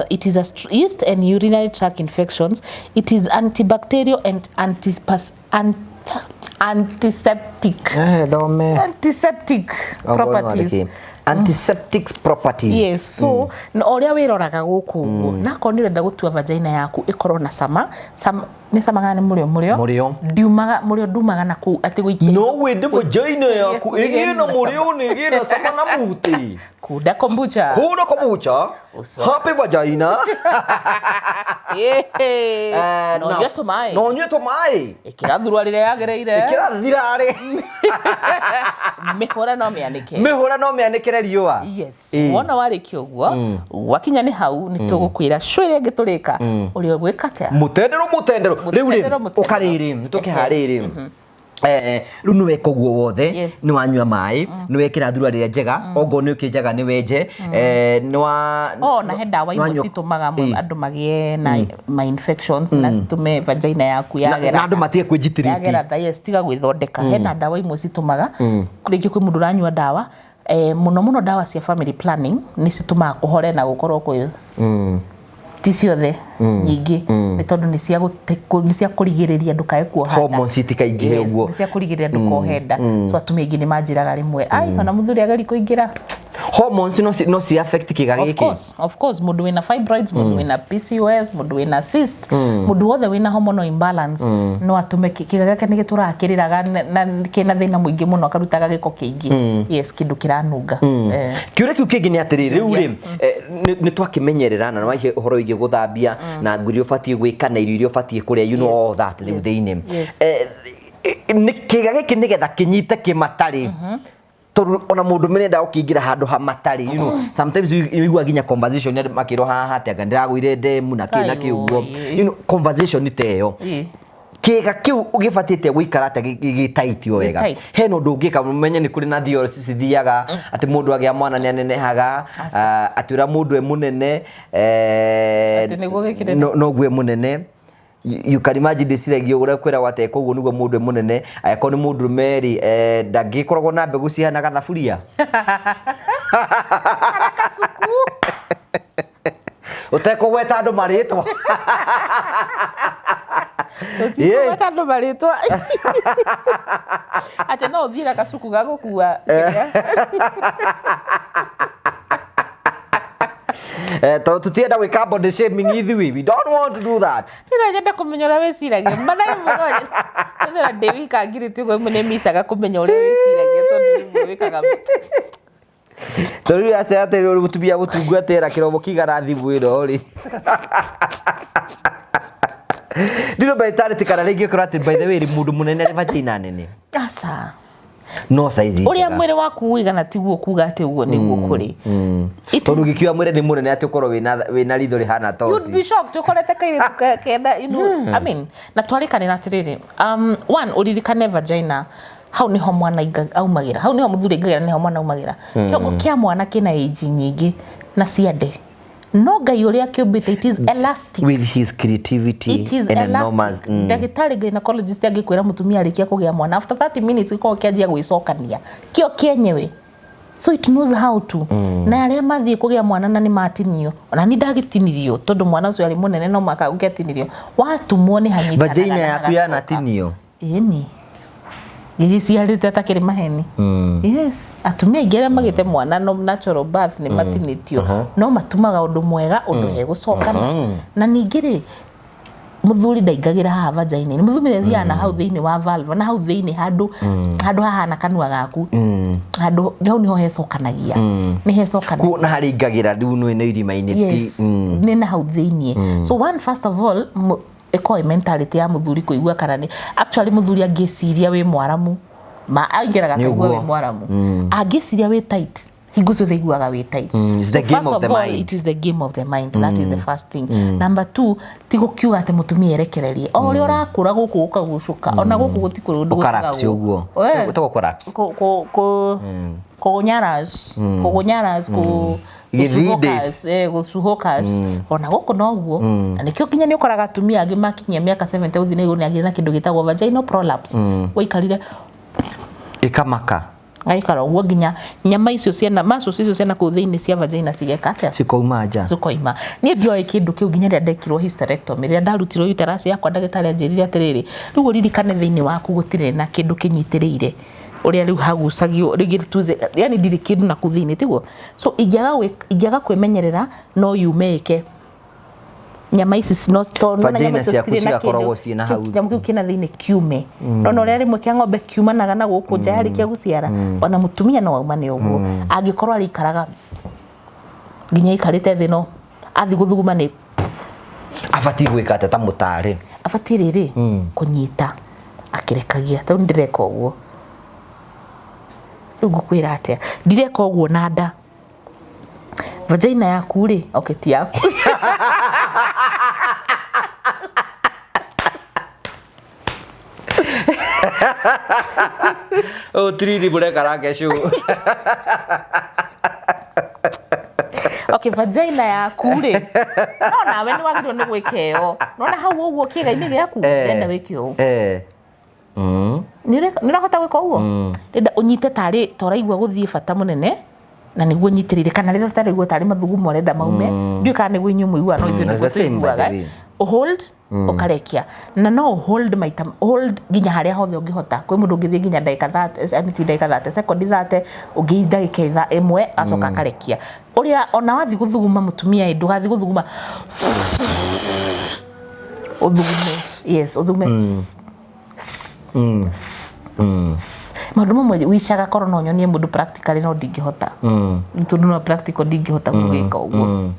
it is a yeast and urinary tract infections. It is antibacterial and antiseptic. Thome. Antiseptic properties. Antiseptic properties. Yes. So na ũrĩa wĩroraga gũkũ ũguo, na akorwo nĩ ũrenda gũtua vagina yaku ĩkorwo na cama cama, nĩ cama kana nĩ mũrĩo? Mũrĩo. Mũrĩo. Ndiumaga mũrĩo, ndumaga na kũu atĩ gũikia. No wende vagina yaku ĩgĩe na mũrĩo na ĩgĩe na cama na muti? Kunda kombucha. Kunda kombucha. Happy Vagina. No ũnyue tũmaĩ. No ũnyue tũmaĩ. Ĩkĩra thuruarĩ ĩrĩa yagĩrĩire. Ĩkĩra thirarĩ. Mĩhũra no mĩanĩke. Mĩhũra no mĩanĩkĩre riũa. Yes. Wona warĩkia ũguo, wakinya nĩ hau nĩ tũgũkwĩra show ĩrĩa ĩngĩ tũrĩka ũrĩa ũgwĩka atĩa. Mũtendero, mũtendero rĩu rĩ. Mũtendero, mũtendero. Ũkarĩrĩ nĩ tũkĩharĩrĩ rĩu nĩ weka ũguo wothe. Nĩ wanyua maĩ, nĩ wekĩra thura rĩrĩa njega, ongorwo nĩ ũkĩnjaga nĩ wenje, nĩ wa Oh, na he ndawa imwe citũmaga andũ magĩe na ma infections na citũme vagina yaku yagera na andũ matige kwĩnjitirĩti. Yagera tha, yes, tiga gwĩthondeka. Hena ndawa imwe citũmaga, rĩngĩ kwĩ mũndũ ũranyua ndawa, mũno mũno ndawa cia family planning nĩ citũmaga kũhore na gũkorwo kwĩ ti ciothe nyingĩ, nĩ tondũ nĩ cia kũrigĩrĩria ndũkae kuoha nda. Hormones itikaingĩhe. Yes, ũguo. Nĩ cia kũrigĩrĩria ndũkohe nda. So atumia aingĩ nĩ manjĩraga rĩmwe, ai, ona mũthuri ageri kũingĩra. Hormones no ci affect kĩga Of gĩkĩ? course, of course. Mũndũ wĩna fibroids, mũndũ wĩna PCOS, mũndũ wĩna cyst, mũndũ wothe wĩna hormonal imbalance no atũme kĩga gĩake nĩ gĩtũraga kĩrĩraga na kĩna thĩna mũingĩ mũno, akarutaga gĩko kĩingĩ, yes, kĩndũ kĩranunga. Kĩũria kĩu kĩngĩ nĩ atĩrĩrĩ, rĩu rĩ, nĩ twakĩmenyerera na nĩwaihe ũhoro wĩgiĩ gũthambia na nguo iria ũbatiĩ gwĩka na irio iria ũbatiĩ kũrĩa, you know, all that rĩu thĩinĩ. Nĩ kĩga gĩkĩ nĩgetha kĩnyite kĩmatarĩ, tondũ ona mũndũ mĩrenda ũkĩingĩra handũ ha matarĩ, sometimes you nginya conversation andũ makĩrwo haha atĩ anga ndĩragũire ndemu na kĩ na kĩ ũguo. Conversation ta ĩyo, kĩga kĩu gĩbatĩte gũikara atĩa gĩtaitio wega? Gĩ tight. Hena ũndũ ũngĩka ũmenye nĩ kũrĩ na theories cithiaga atĩ mũndũ agĩa mwana nĩ anenehaga, atĩ ũrĩa mũndũ e mũnene, Atĩ nĩguo gĩkĩnene. Noguo e mũnene. You can imagine, ndĩciragia ũrĩa kwĩragwo atĩ koguo nĩguo mũndũ e mũnene, angĩkorwo nĩ mũndũrũme rĩ, ndangĩkoragwo na mbegũ cihana gathaburia. Kasuku. Ũtekũgweta andũ marĩtwa. Ũtikũgweta andũ marĩtwa, atĩ no ũthiĩ na kacuku ga gũkua kĩrĩa. Tondũ tũtienda gwĩka body shaming ithuĩ, we don't want to do that. Ndĩra nyenda kũmenya ũrĩa wĩciragia mana rĩmwe no nyende ndĩ wika ngirĩte ũguo, rĩmwe nĩ micaga kũmenya ũrĩa wĩciragia tondũ rĩmwe wĩkaga. Tondũ rĩu atĩ rĩu mũtumia mũtungu atĩra kĩromo kĩigana thimũ ĩno rĩ, ndino mentality, kana rĩngĩ ũkorwo atĩ by the way rĩ, mũndũ mũnene arĩ vagina nene? Aca. No size Ũrĩa njega. Mwĩrĩ waku ũigana tiguo kuga atĩ ũguo nĩguo kũrĩ. Tondũ gĩkiuga mwĩrĩ nĩ mũnene atĩ ũkorwo wĩna ritho rĩhana You'd be toci. shocked ũkorete kairĩtu kenda, I mean, na twarĩkanĩra atĩrĩrĩ, one, ũririkane vagina hau niho mwana aumagĩra, hau niho mũthuri aingagĩra, niho mwana aumagĩra. Kĩongo kĩa mwana kĩna age nyingĩ na ciande, no Ngai ũrĩa kĩũmbĩte, it is elastic. With his creativity It is and enormous elastic. Ndagĩtarĩ gynecologist angĩkwĩra mũtumia arĩkia kũgĩa mwana, after 30 minutes gĩkoragwo kĩanjia gwĩcokania kĩo kĩenyewe, so it knows how to. Na arĩa mathiĩ kũgĩa mwana na nĩ matinio, ona ni ndagĩtinirio tondũ mwana ũcio arĩ mũnene, no mwaka ũngĩatinirio watumwo nĩ hanyitanaga Vagina na yaku hagacoka. yanatinio? Ĩni. Gĩgĩciarĩte atakĩrĩ maheni. Yes, atumia aingĩ arĩa magĩte mwana no natural birth nĩ matinĩtio, no matumaga ũndũ mwega ũndũ hegũcokana. Na ningĩ rĩ, mũthuri ndaingagĩra haha vagina-inĩ, mũthuri athiaga na hau thĩinĩ wa vulva, na hau thĩinĩ handũ handũ hahana kanua gaku, handũ hau niho hecokanagia, nĩ hecokanagia. Kuo na harĩa ingagĩra rĩu nĩ irima-inĩ ti. Yes, nĩ na hau thĩiniĩ. So one, first of all, ĩkorwo ĩ mentality ya mũthuri kũigua kana nĩ actually mũthuri angĩciria wĩ mwaramu, ma aingĩraga Nĩ akaigua ũguo. wĩ mwaramu, angĩciria wĩ tight, hingo ciothe iguaga wĩ tight. It's the So game first of of the all, mind. it is the game of the mind. That is the first thing. Number two, ti gũkiuga atĩ mũtumia erekererie o ũrĩa ũrakũra gũkũ gũkagucũka, ona gũkũ gũtikũrĩ ũndũ. Ũkarapsi ũguo. Ũtagwo collapse. Kũgũnyaras, kũgũnyaras, Gĩthindĩ. Gũcuhũkas, ona gũkũ noguo. Na nĩkĩo nginya nĩ ũkoraga atumia angĩ makinyia mĩaka 70 gũthiĩ na igũrũ nĩ agĩire na kĩndũ gĩtagwo vaginal prolapse. Waikarire Ĩkamaka. Gaikara ũguo nginya nyama icio ciana, muscles icio ciana kũu thĩinĩ cia vagina cigeka atĩa? Cikouma nja. Cikoima. Niĩ ndioĩ kĩndũ kĩu nginya rĩrĩa ndekirwo hysterectomy, rĩrĩa ndarutirwo uterus yakwa, ndagĩtarĩ anjĩrire atĩrĩrĩ, rĩu ũririkane thĩinĩ waku gũtirĩ na kĩndũ kĩnyitĩrĩire ũrĩa rĩu hagucagio rĩngĩ tuze, yani ndirĩ kĩndũ na kũu thĩinĩ, tiguo? So ingĩaga kwĩmenyerera no yume ĩke nyama ici no tondũ nĩwona Vagina nyama icio ciaku citirĩ na cigakoragwo kĩndũ, ciĩ na hau. Kĩnyamũ kĩu kĩna thĩinĩ kiume. Nona ũrĩa rĩmwe kĩa ng'ombe kiumanaga na gũkũ nja yarĩkia gũciara, ona mũtumia no aumane ũguo angĩkorwo arĩikaraga nginya aikarĩte thĩ, no athiĩ gũthuguma nĩ Abatiĩ gwĩka atĩa ta mũtarĩ? Abatiĩ rĩrĩ kũnyita akĩrekagia. Tarĩu ndĩreka ũguo, rĩu ngũkwĩra atĩa, ndireka ũguo na nda. Vagina yaku rĩ, okay, ti yaku. Ũyũ tiriri mũreka nake cũ. Okay, vagina yaku rĩ, no nawe nĩ wagĩrĩirwo nĩ gwĩka ĩyo, nona hau ũguo kĩĩga-inĩ gĩaku, ndĩrenda wĩke ũũ. Nĩ ũrahota gwĩka ũguo? Ndĩrenda ũnyite tarĩ ta ũraigua gũthiĩ bata mũnene na nĩguo ũnyitĩrĩire, kana rĩrĩa ũtaraigua tarĩ mathugumo ũrenda maume. Ndiũĩ kana nĩguo inyuĩ mũiguaga, no ithuĩ It's nĩguo the same, by the tũiguaga. way. Hold, ũkarekia, na no hold maita, hold nginya harĩa hothe ũngĩhota. Kwĩ mũndũ ũngĩthiĩ nginya ndagĩka 30, I mean, ti ndagĩka 30, sekondi 30, ũngĩ ndagĩka 1 acoka akarekia. Ũrĩa ona wathiĩ gũthuguma mũtumia ĩ, ndũgathiĩ gũthuguma ũthugume, yes, ũthugume maũndũ mamwe wicaga korwo no nyonie mũndũ practically, no ndingĩhota, tondũ no practical ndingĩhota gũgĩka ũguo.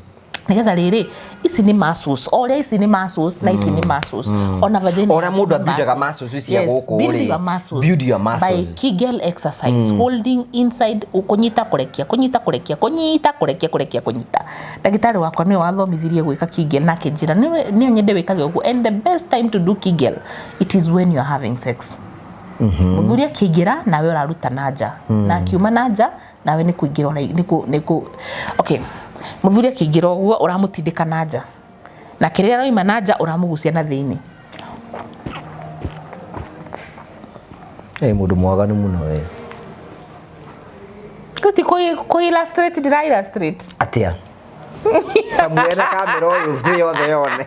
Nĩgetha rĩrĩ, ici nĩ muscles, o ũrĩa ici nĩ muscles na ici nĩ muscles, ona vagina O ũrĩa mũndũ nĩ abuildaga muscles. muscles cia Yes, gũkũ build rĩ, your muscles build your muscles. By Kegel exercise, holding inside, kũnyita kũrekia, kũnyita kũrekia, kũnyita kũrekia, kũrekia kũnyita. Ndagĩtarĩ wakwa nĩwe wathomithirie gwĩka Kegel na akĩnjĩra nĩ nyende wĩkage ũguo. And the best time to do Kegel, it is when you are having sex. Mũthuri akĩingĩra nawe ũraruta na nja, na akiuma na nja nawe nĩ kũingĩra nĩ kũ okay, mũthuri akĩingĩra ũguo ũramũtindĩka na nja, na kĩrĩa aroima na nja ũramũgucia na thĩinĩ. Ĩ mũndũ mwaganu mũno we. Ti kũ illustrate, ndĩra illustrate. Atĩa ta mwene kamera ũyũ thĩ yothe yone.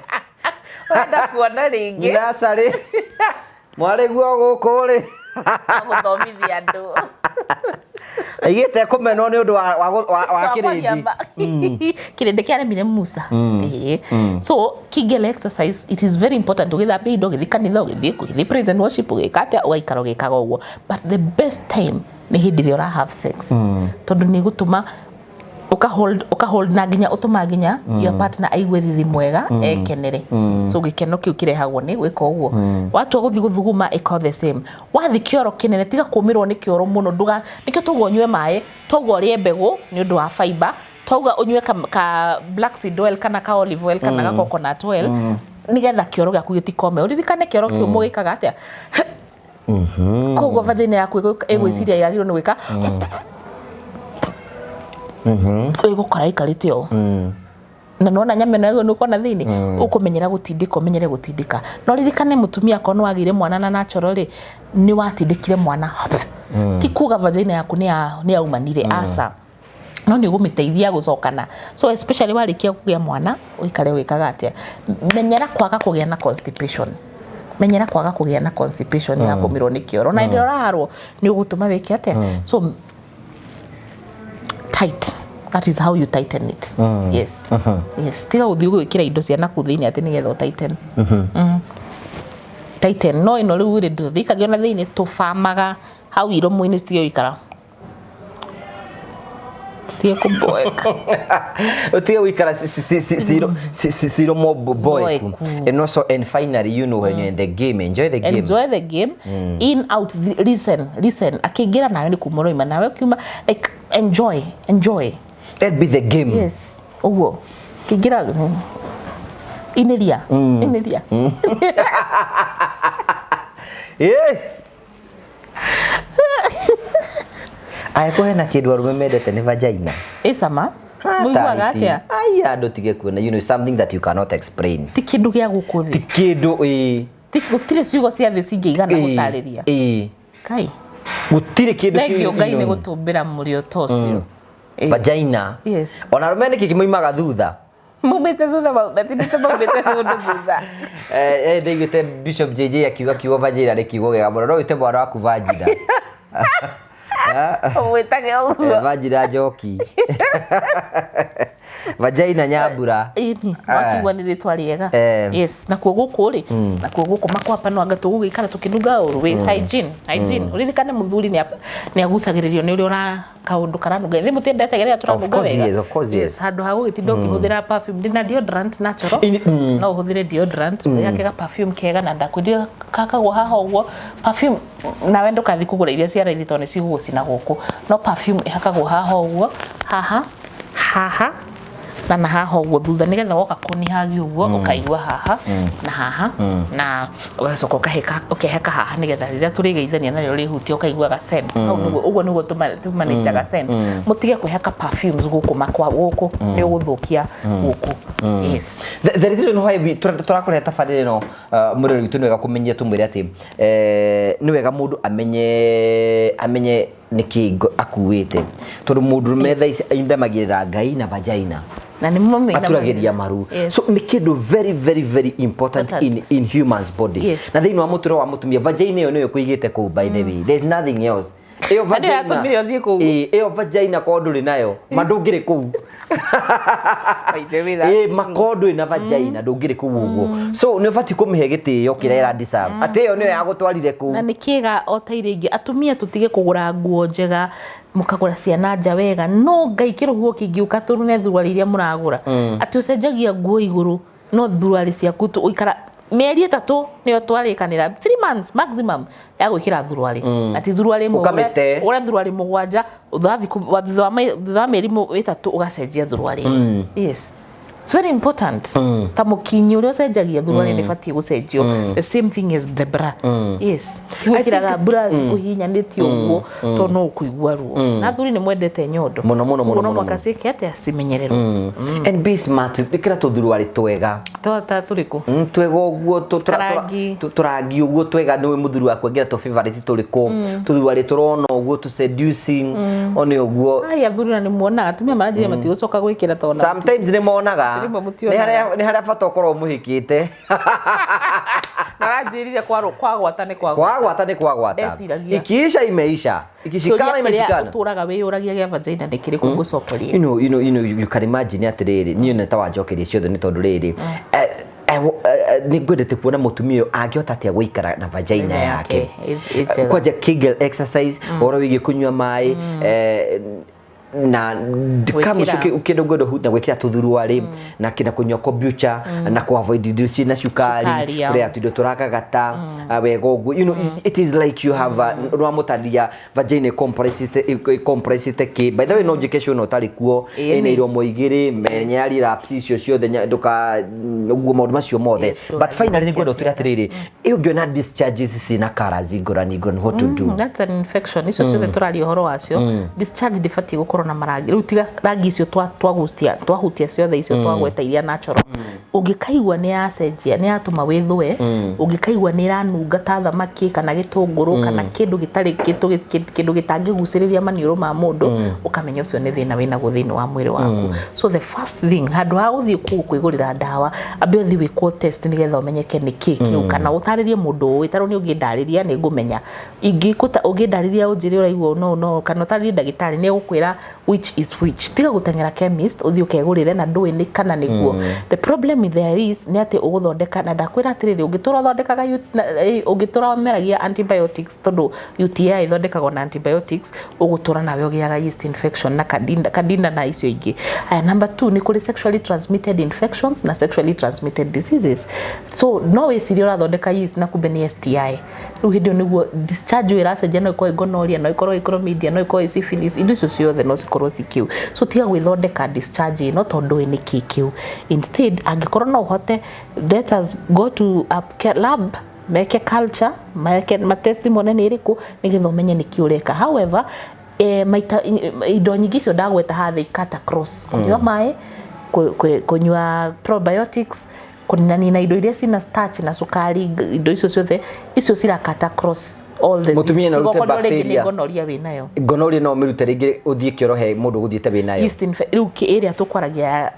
Ũrenda kuona rĩngĩ? Nursery mwarĩguo gũkũ rĩ. Gũthomithia andũ. Aigĩte kũmenwo nĩ ũndũ wa kĩrĩndĩ. Kĩrĩndĩ kĩaremire Musa. Ĩĩ. So Kegel exercise, it is very important. Ũgĩthambia indo, ũgĩthiĩ kanitha, ũgĩthiĩ praise and worship, ũgĩka atĩa, ũgaikara ũgĩkaga ũguo. But the best time nĩ hĩndĩ ĩrĩa ũra have sex, tondũ nĩ gũtũma ũka hold na nginya ũtũma nginya your partner aigue thithi mwega, ekenere. So gĩkeno kĩu kĩrehagwo nĩ gwĩka ũguo. Watua gũthiĩ gũthuguma, ĩka the same. Wathiĩ kĩoro kĩnene, tiga kũmĩrwo nĩ kĩoro mũno, ndũga nĩkĩo tauga ũnyue maĩ, tauga ũrĩe mbegũ nĩ ũndũ wa fiber, twauga ũnyue ka black seed oil kana ka olive oil kana ka coconut oil, nĩgetha kĩoro gĩaku gĩtikome. Ũririkane kĩoro kĩũmũ gĩkaga atĩa? Koguo vagina yaku ĩgwĩciria yagĩrĩirwo nĩ gwĩka, ĩgũkora ĩikarĩte ũũ, na nona nyama ĩno yagĩrĩirwo nĩ gũkorwo na thĩinĩ. Ũkũmenyera gũtindĩka, ũmenyere gũtindĩka. No ririkane mũtumia, akorwo nĩ wagĩire mwana na natural rĩ, nĩ watindĩkire mwana, ti kuga vagina yaku nĩ yaumanire, aca, no nĩ ũgũmĩteithia gũcokana. So especially warĩkia kũgĩa mwana, ũikare wĩkaga atĩa, menyera kwaga kũgĩa na constipation. Menyera kwaga kũgĩa na constipation ya kũmirwo nĩ kĩoro, na hĩndĩ ĩrĩa ũraharwo nĩ ũgũtũma wĩke atĩa? So tight, that is how you tighten it. Yes, tiga gũthiĩ gwĩkĩra indo cia nakũu thĩinĩ atĩ nĩgetha ũ tighten. Tighten no ĩno rĩu rĩ, ndũthikagia ona thĩinĩ, tũbamaga hau iromo-inĩ citige gũikara, citige kũboeka. Utige guikara ciromo boeku. Boeku. And also, and finally, when you're in the game, enjoy the game. Enjoy the game. In, out, listen, listen, akĩingĩra nawe nĩ kuma ũroima, nawe ũkiuma, like, enjoy, enjoy. Let be the game. Yes, ũguo kĩingĩra, inĩria, inĩria. Eh. Angĩkorwo hena kĩndũ arũme mendete nĩ vagina. Ĩcama mũiguaga atĩa? Aya, andũ tige kuona, something that you cannot explain. Ti kĩndũ gĩa gũkũ Ti thĩ. kĩndũ ĩ. Gũtirĩ ciugo cia thĩ cingĩigana gũtarĩria. Kai. Gũtirĩ kĩndũ. Thengiũ Ngai nĩ gũtũmbĩra mũrĩo ta ũcio. Vagina. Yes. Ona arũme nĩkĩ kĩmoimaga thutha? Maumĩte thutha, matinĩte maumĩte kũndũ thutha. Ndaiguĩte Bishop JJ akiuga kiugo vagina nĩ kiugo gĩega mũno. No wĩte mwana waku vagina. Ũmwĩtage ũguo. Vagina njoki, vagina nyambura. Ĩni wakiuga nĩ rĩtwa rĩega. Yes, nakuo gũkũ rĩ, nakuo gũkũ makwapa no anga tũgũgĩikara tũkĩnunga ũru wĩ hygiene, hygiene. Ũririkane mũthuri nĩ agucagĩrĩrio nĩ ũrĩa ũra kaũndũ karanunga. Ithuĩ mũtiendete rĩrĩa tũranunga wega. Yes, of course, yes. Handũ ha gũgĩtinda ũkĩhũthĩra perfume, ndĩna deodorant natural. No ũhũthĩre deodorant, wĩhake ga perfume kega, na ndakwĩrire kakagwo haha ũguo. Perfume nawe ndũkathi kũgũra iria cia raithi tondũ nĩ cigũgũcina gũkũ, no perfume ĩhakagwo haha ũguo, haha, haha na haha ũguo thutha, nĩgetha woka kũnihagi ũguo ũkaigua haha na haha, na ũgacoka ũkahĩka, ũkehaka haha, nĩgetha rĩrĩa tũrĩgeithania narĩo rĩhutia ũkaiguaga scent hau. Nĩguo ũguo nĩguo tũmanajaga scent. Mũtige kwĩhaka perfumes gũkũ makwa, gũkũ nĩ ũgũthũkia gũkũ. Yes. The reason why we tũrakũrehe tabarĩra ĩno, mũrori witũ, nĩ wega kũmenyia tũmwĩre atĩ nĩ wega mũndũ amenye nĩkĩ akuĩte, tondũ mũndũrũme thaa ici ainamagĩrĩra Ngai na vagina. Na nĩ mũmĩ Aturagĩria maru. So nĩ kĩndũ very, very, very important Important. in humans body. Na thĩinĩ wa mũtũrĩre wa mũtumia, vagina ĩyo nĩyo ĩkũigĩte kũu. By the way, there's nothing else. Ĩyo Na nĩyo yatũmire ũthiĩ kũu. Ĩĩ, ĩyo vagina korwo ndũrĩ nayo ma ndũngĩrĩ kũu. By the way, Ĩĩ, that's true. makorwo ndũrĩ na vagina ndũngĩrĩ kũu ũguo. So nĩ ũbatiĩ kũmĩhe gĩtĩo kĩrĩa ĩra deserve, atĩ ĩyo nĩyo yagũtwarire kũu. Na nĩ kĩega o ta iria ingĩ. Atumia, tũtige kũgũra nguo njega, mũkagũra ciana nja wega, no Ngai kĩrũhuho kĩngĩũka tũrune thuruarĩ iria mũragũra, atĩ ũcenjagia nguo igũrũ no thuruarĩ ciaku ũikara mĩeri 3, nĩyo twarĩkanĩra, 3 months maximum ya gwĩkĩra thuruarĩ, ati thuruarĩ ĩmwe Ũkamĩte. ũgũre thuruarĩ 7, thutha wa mĩeri 3 ũgacenjia thuruarĩ. Yes, it's very important. Ta mũkinyi ũrĩa ũcenjagia thuruarĩ nĩ batiĩ gũcenjio, the same thing as the bra. Yes, gwĩkĩraga bra cikũhihinyanĩtie ũguo tondũ no ũkũigua ruo, na athuri nĩ mwendete nyondo. Mũno, mũno, mũno, Ũguo no mũno, mũhaka mũno. ciĩke atĩa? Cimenyererwo. And be smart, ĩkĩra tũthuruarĩ twega. Ta tũrĩkũ? Twega ũguo Karangi. Tũrangi ũguo twega. Nĩwe mũthuri waku angĩra tũ favorite tũrĩkũ, tũthuruarĩ tũrona ũguo tũ seducing one ũguo. Ai, athuri na nĩ muonaga atumia maranjĩria matigũcoka gwĩkĩra tondũ Sometimes nĩ monaga. Rĩmwe Nĩ mũtionaga. harĩa, nĩ harĩa bata ũkorwo mũhĩkĩte. Maranjĩrire kwagwata nĩ kwagwata. Kwagwata nĩ kwagwata. Ndeciragia. Ikiisha imeisha, ikishikana Kĩũria kĩrĩa imeshikana. ũtũraga wĩyũragia gĩa vagina nĩ kĩrĩkũ ngũcokeria? You can imagine atĩrĩrĩ, niĩ nĩ ta wanjokeria ciothe, nĩ tondũ rĩrĩ, nĩ ngwendete kuona mũtumia ũyũ angĩhota atĩa gũikara na vagina yake. Ĩ njega. Kwanja Kegel exercise, ũhoro wĩgiĩ kũnyua maĩ, na kamũico kĩndũ ngwenda na gwĩkĩra tũthuruarĩ na kĩna kũnyua kombucha na kũ avoid indo ciĩna cukari. Cukari, yeah. Kũrĩa tũindo tũrakagata wega ũguo. It is like you have nĩwamũtarĩria vagina ĩcompressĩte kĩ. By the way, no njĩke show na ũtarĩ kuo. Ĩna iromo igĩrĩ, menya relapse icio ciothe, ndũka ũguo maũndũ macio mothe. Yes, But finally, nĩ ngwenda ũtwĩre ciana. atĩrĩrĩ, ĩ ũngĩona discharges ciĩna colours ngũrani ngũrani, what to do? That's an infection. Icio ciothe tũraria ũhoro wacio, discharge ndĩbatiĩ gũkorwo na marangi. Rĩu tiga rangi icio twagucia, twahutia ciothe icio twagweta iria natural. Ũngĩkaigua nĩ yacenjia, nĩ yatũma wĩthũe, ũngĩkaigua nĩ ĩranunga ta thamaki kana gĩtũngũrũ kana kĩndũ gĩtarĩ kĩndũ gĩtangĩgucĩrĩria maniũrũ ma mũndũ, ũkamenya ũcio nĩ thĩna wĩnaguo thĩinĩ wa mwĩrĩ waku. So the first thing, handũ ha gũthiĩ kũu kwĩgũrĩra ndawa, ambe ũthiĩ wĩkwo test nĩgetha ũmenyeke nĩ kĩ kĩu, kana ũtarĩrie mũndũ ũĩ. Tarĩu nĩ ũngĩndarĩria nĩ ngũmenya, ingĩkũta ũngĩndarĩria ũnjĩre ũraigua no no, kana ũtarĩrie ndagĩtarĩ, nĩ egũkwĩra which is which. Tiga gũteng'era chemist ũthiĩ ũkegũrĩre na ndũĩ nĩ kana nĩguo. The problem there is nĩ atĩ ũgũthondeka, na ndakwĩra atĩrĩrĩ, ũngĩtũra ũthondekaga ũngĩtũra ũmeragia antibiotics, tondũ UTI ĩthondekagwo na antibiotics, ũgũtũra nawe ũgĩaga yeast infection na candida na icio ingĩ. Aya, number 2, nĩ kũrĩ sexually transmitted infections na sexually transmitted diseases. So no wĩcirie ũrathondeka yeast na kumbe nĩ STI. Rĩu hĩndĩ ĩyo nĩguo discharge ĩyo ĩracenjia, no ĩkorwo ĩ gonorrhea, no ĩkorwo ĩ chlamydia, no ĩkorwo ĩ syphilis, indo icio ciothe no cikorwo ci kĩu. So tiga gwĩthondeka discharge ĩno tondũ ndũĩ nĩ kĩ kĩu. Instead, angĩkorwo no ũhote, let us go to a lab, meke culture, meke matesti, mone nĩ ĩrĩkũ, nĩgetha ũmenye nĩ kĩ ũreka. However, maita indo nyingĩ icio ndagweta haha, they cut across: kũnyua maĩ, kũnyua probiotics, kũninanina indo iria cina starch na cukari, indo icio ciothe icio cirakata across all the Mũtumia no arute Tiga okorwo rĩngĩ nĩ bacteria. gonorrhea wĩnayo. Gonorrhea no ũmĩrute rĩngĩ ũthiĩ kĩoro he mũndũ ũgũthiĩte wĩnayo? Yeast rĩu ĩrĩa tũkwaragia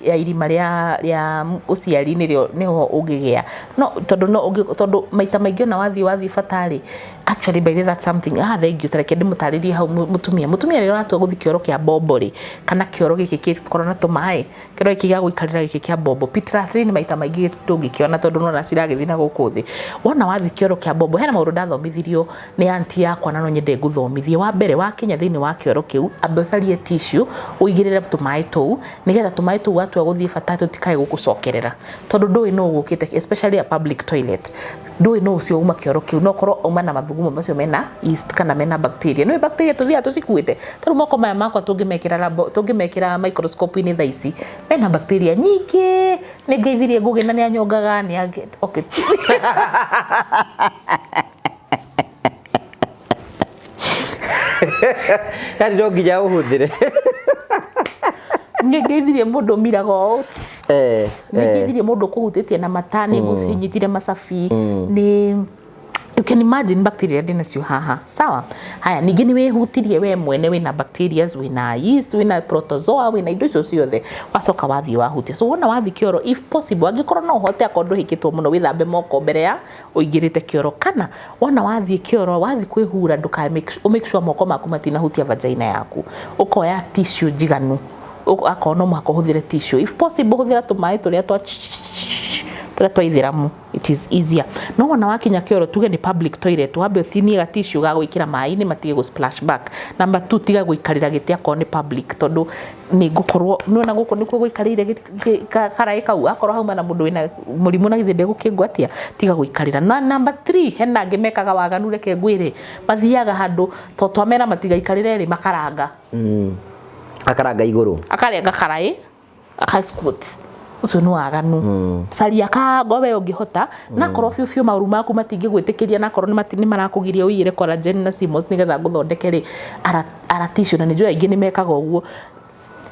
ya irima rĩa ũciari nĩrĩo nĩho ũngĩgĩa no tondũ no tondũ maita maingĩ ona wathiĩ batarĩ. Actually, by the way, that's something, ah, thank you, tareke ndĩmũtarĩrie hau. Mũtumia rĩrĩa ũratua gũthiĩ kĩoro kĩa bombo rĩ, kana kĩoro gĩkĩ gĩkorwo na tũmaĩ, kĩoro gĩkĩ gĩa gũikarĩra gĩkĩ kĩa bombo, pit latrine, maita maingĩ ndũngĩkĩona tondũ nona ciragĩthiĩ na gũkũ thĩ. Wona wathiĩ kĩoro kĩa bombo, hena maũndũ ndathomithirio nĩ anti yakwa na no nyende ngũthomithie. Wa mbere, wakinya thĩinĩ wa kĩoro kĩu, ambe ũcarie tissue ũigĩrĩre tũmaĩ tũu, nĩgetha tũmaĩ tũu watua gũthiĩ bata tũtikae gũgũcokerera, tondũ ndũĩ nũ ũgũkĩte, especially a public toilet, ndũĩ nũ ũcio uma kĩoro kĩu, no korwo uma na mathugumo macio mena yeast kana mena bacteria. Nĩ bacteria tũthiaga tũcikuĩte. Tarĩu moko maya makwa tũngĩmekĩra tũngĩmekĩra microscope-inĩ thaa ici, mena bacteria nyingĩ. Nĩ ngeithirie Ngũgĩ na nĩ anyongaga nĩ okay. Yani no nginya ũhũthĩre. Nĩ ngeithirie mũndũ ũmiraga ũũ. Nĩ ngeithirie mũndũ ũkũhutĩtie na mata, nĩ nyitire macabi, nĩ you can imagine bacteria ndĩ nacio haha. Sawa, haya, ningĩ nĩ wĩhutirie we mwene, wĩna bacteria, wĩna yeast, wĩna protozoa, wĩna indo icio ciothe, wacoka wathiĩ wahutia. So wona wathiĩ kĩoro, if possible, angĩkorwo no ũhote, akorwo ndũhĩkĩtwo mũno, wĩthambe moko mbere ya ũingĩrĩte kĩoro, kana wona wathiĩ kĩoro, wathiĩ kwĩhura, ndũka make sure moko maku matinahutia vagina yaku. Ũkoya tissue njiganu, akorwo no mũhaka ũhũthĩre tissue, if possible hũthĩra tũmaĩ tũrĩa twa ithĩramu, it is easier. No wona wakinya kĩoro, tuge nĩ public toilet, wambe ũtinie ga tissue ga gwĩkĩra maĩ-inĩ matige gũ splash back. Number 2, tiga gũikarĩra gĩtĩ akorwo nĩ public, tondũ nĩ ngũkorwo nĩwona gũkũ nĩkuo gũikarĩire karaĩ kau, akorwo hauma na mũndũ wĩna mũrimũ na githĩ ndegũkĩngwatia. Tiga gũikarĩra. Na number 3, hena angĩ mekaga waganu, reke ngwĩre, mathiaga handũ to twamera matigaikarĩre rĩ, makaranga. Akaranga igũrũ. Akarenga karaĩ, aka squat. Ũcio nĩ waganu. Caria kango we ũngĩhota, na korwo biũ biũ maũru maku matingĩgwĩtĩkĩria, na korwo nĩ marakũgiria ũiyĩre collagen na CMOS nĩgetha ngũthondeke rĩ, ara tissue, na nĩ njũĩ aingĩ nĩ mekaga ũguo.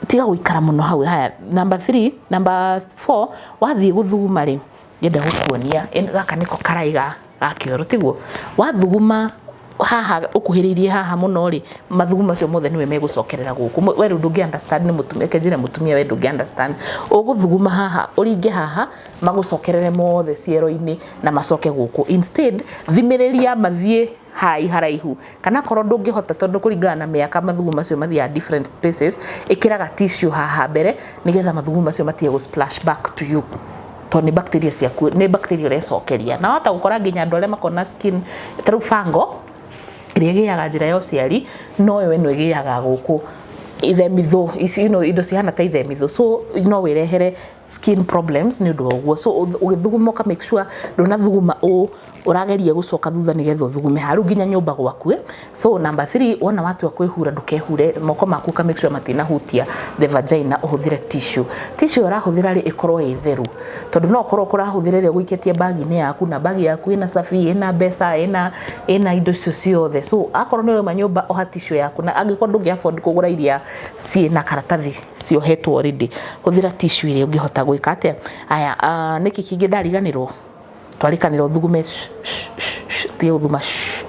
Tiga gũikara mũno hau. Haya, number 3, number 4, wathiĩ gũthuguma rĩ, ngenda gũkuonia gaka nĩko karaĩ ga kĩoro, tiguo? Wathuguma haha ũkuhĩrĩirie haha mũno rĩ, mathugumo macio mothe nĩwe megũcokerera gũkũ. We rĩu ndũngĩ understand, nĩ mũtumia, reke njĩre mũtumia, we ndũngĩ understand. Ũgũthuguma haha, ũringe haha, magũcokerere mothe ciero-inĩ na macoke gũkũ. Instead, thimĩrĩria mathiĩ haraihu, kana korwo ndũngĩhota, tondũ kũringana na mĩaka mathugumo macio mathiaga different spaces, ĩkĩraga tissue haha mbere nĩgetha mathugumo macio matige gũ splash back to you, tondũ nĩ bacteria ciaku, nĩ bacteria ũrecokeria. Na wahota gũkora nginya andũ arĩa makoragwo na skin, ta rĩu fango ĩrĩa ĩgĩaga njĩra ya ũciari, noyo ĩno ĩgĩaga gũkũ ithemithũ ici, indo cihana ta ithemithũ, so no wĩrehere skin problems nĩ ũndũ wa ũguo. So ũgĩthuguma ũka make sure ndũnathuguma ũũ. Ũrageria gũcoka thutha nĩgetha ũthugume haru nginya nyũmba gwaku, eh. So number 3, wona watua kwĩhura, ndũkehure moko maku, ka make sure matinahutia the vagina. Ũhũthĩre tissue. Tissue ũrahũthĩra rĩ, ĩkorwo ĩ theru, tondũ no ũkorwo kũrahũthĩra ĩrĩa ũgũikĩtie bagi-inĩ yaku, na bagi yaku ĩna cabi, ĩna mbeca, ĩna indo icio ciothe. So akorwo nĩ ũrauma nyũmba, oha tissue yaku, na angĩkorwo ndũngĩ afford kũgũra iria ciĩna karatathi ciohetwo already, hũthĩra tissue ĩrĩa ũngĩhota gwĩka atĩa. Aya, nĩkĩ kĩngĩ ndariganĩrwo? Twarikanĩra ũthugume sh, sh, sh, sh, tige gũthuma sh.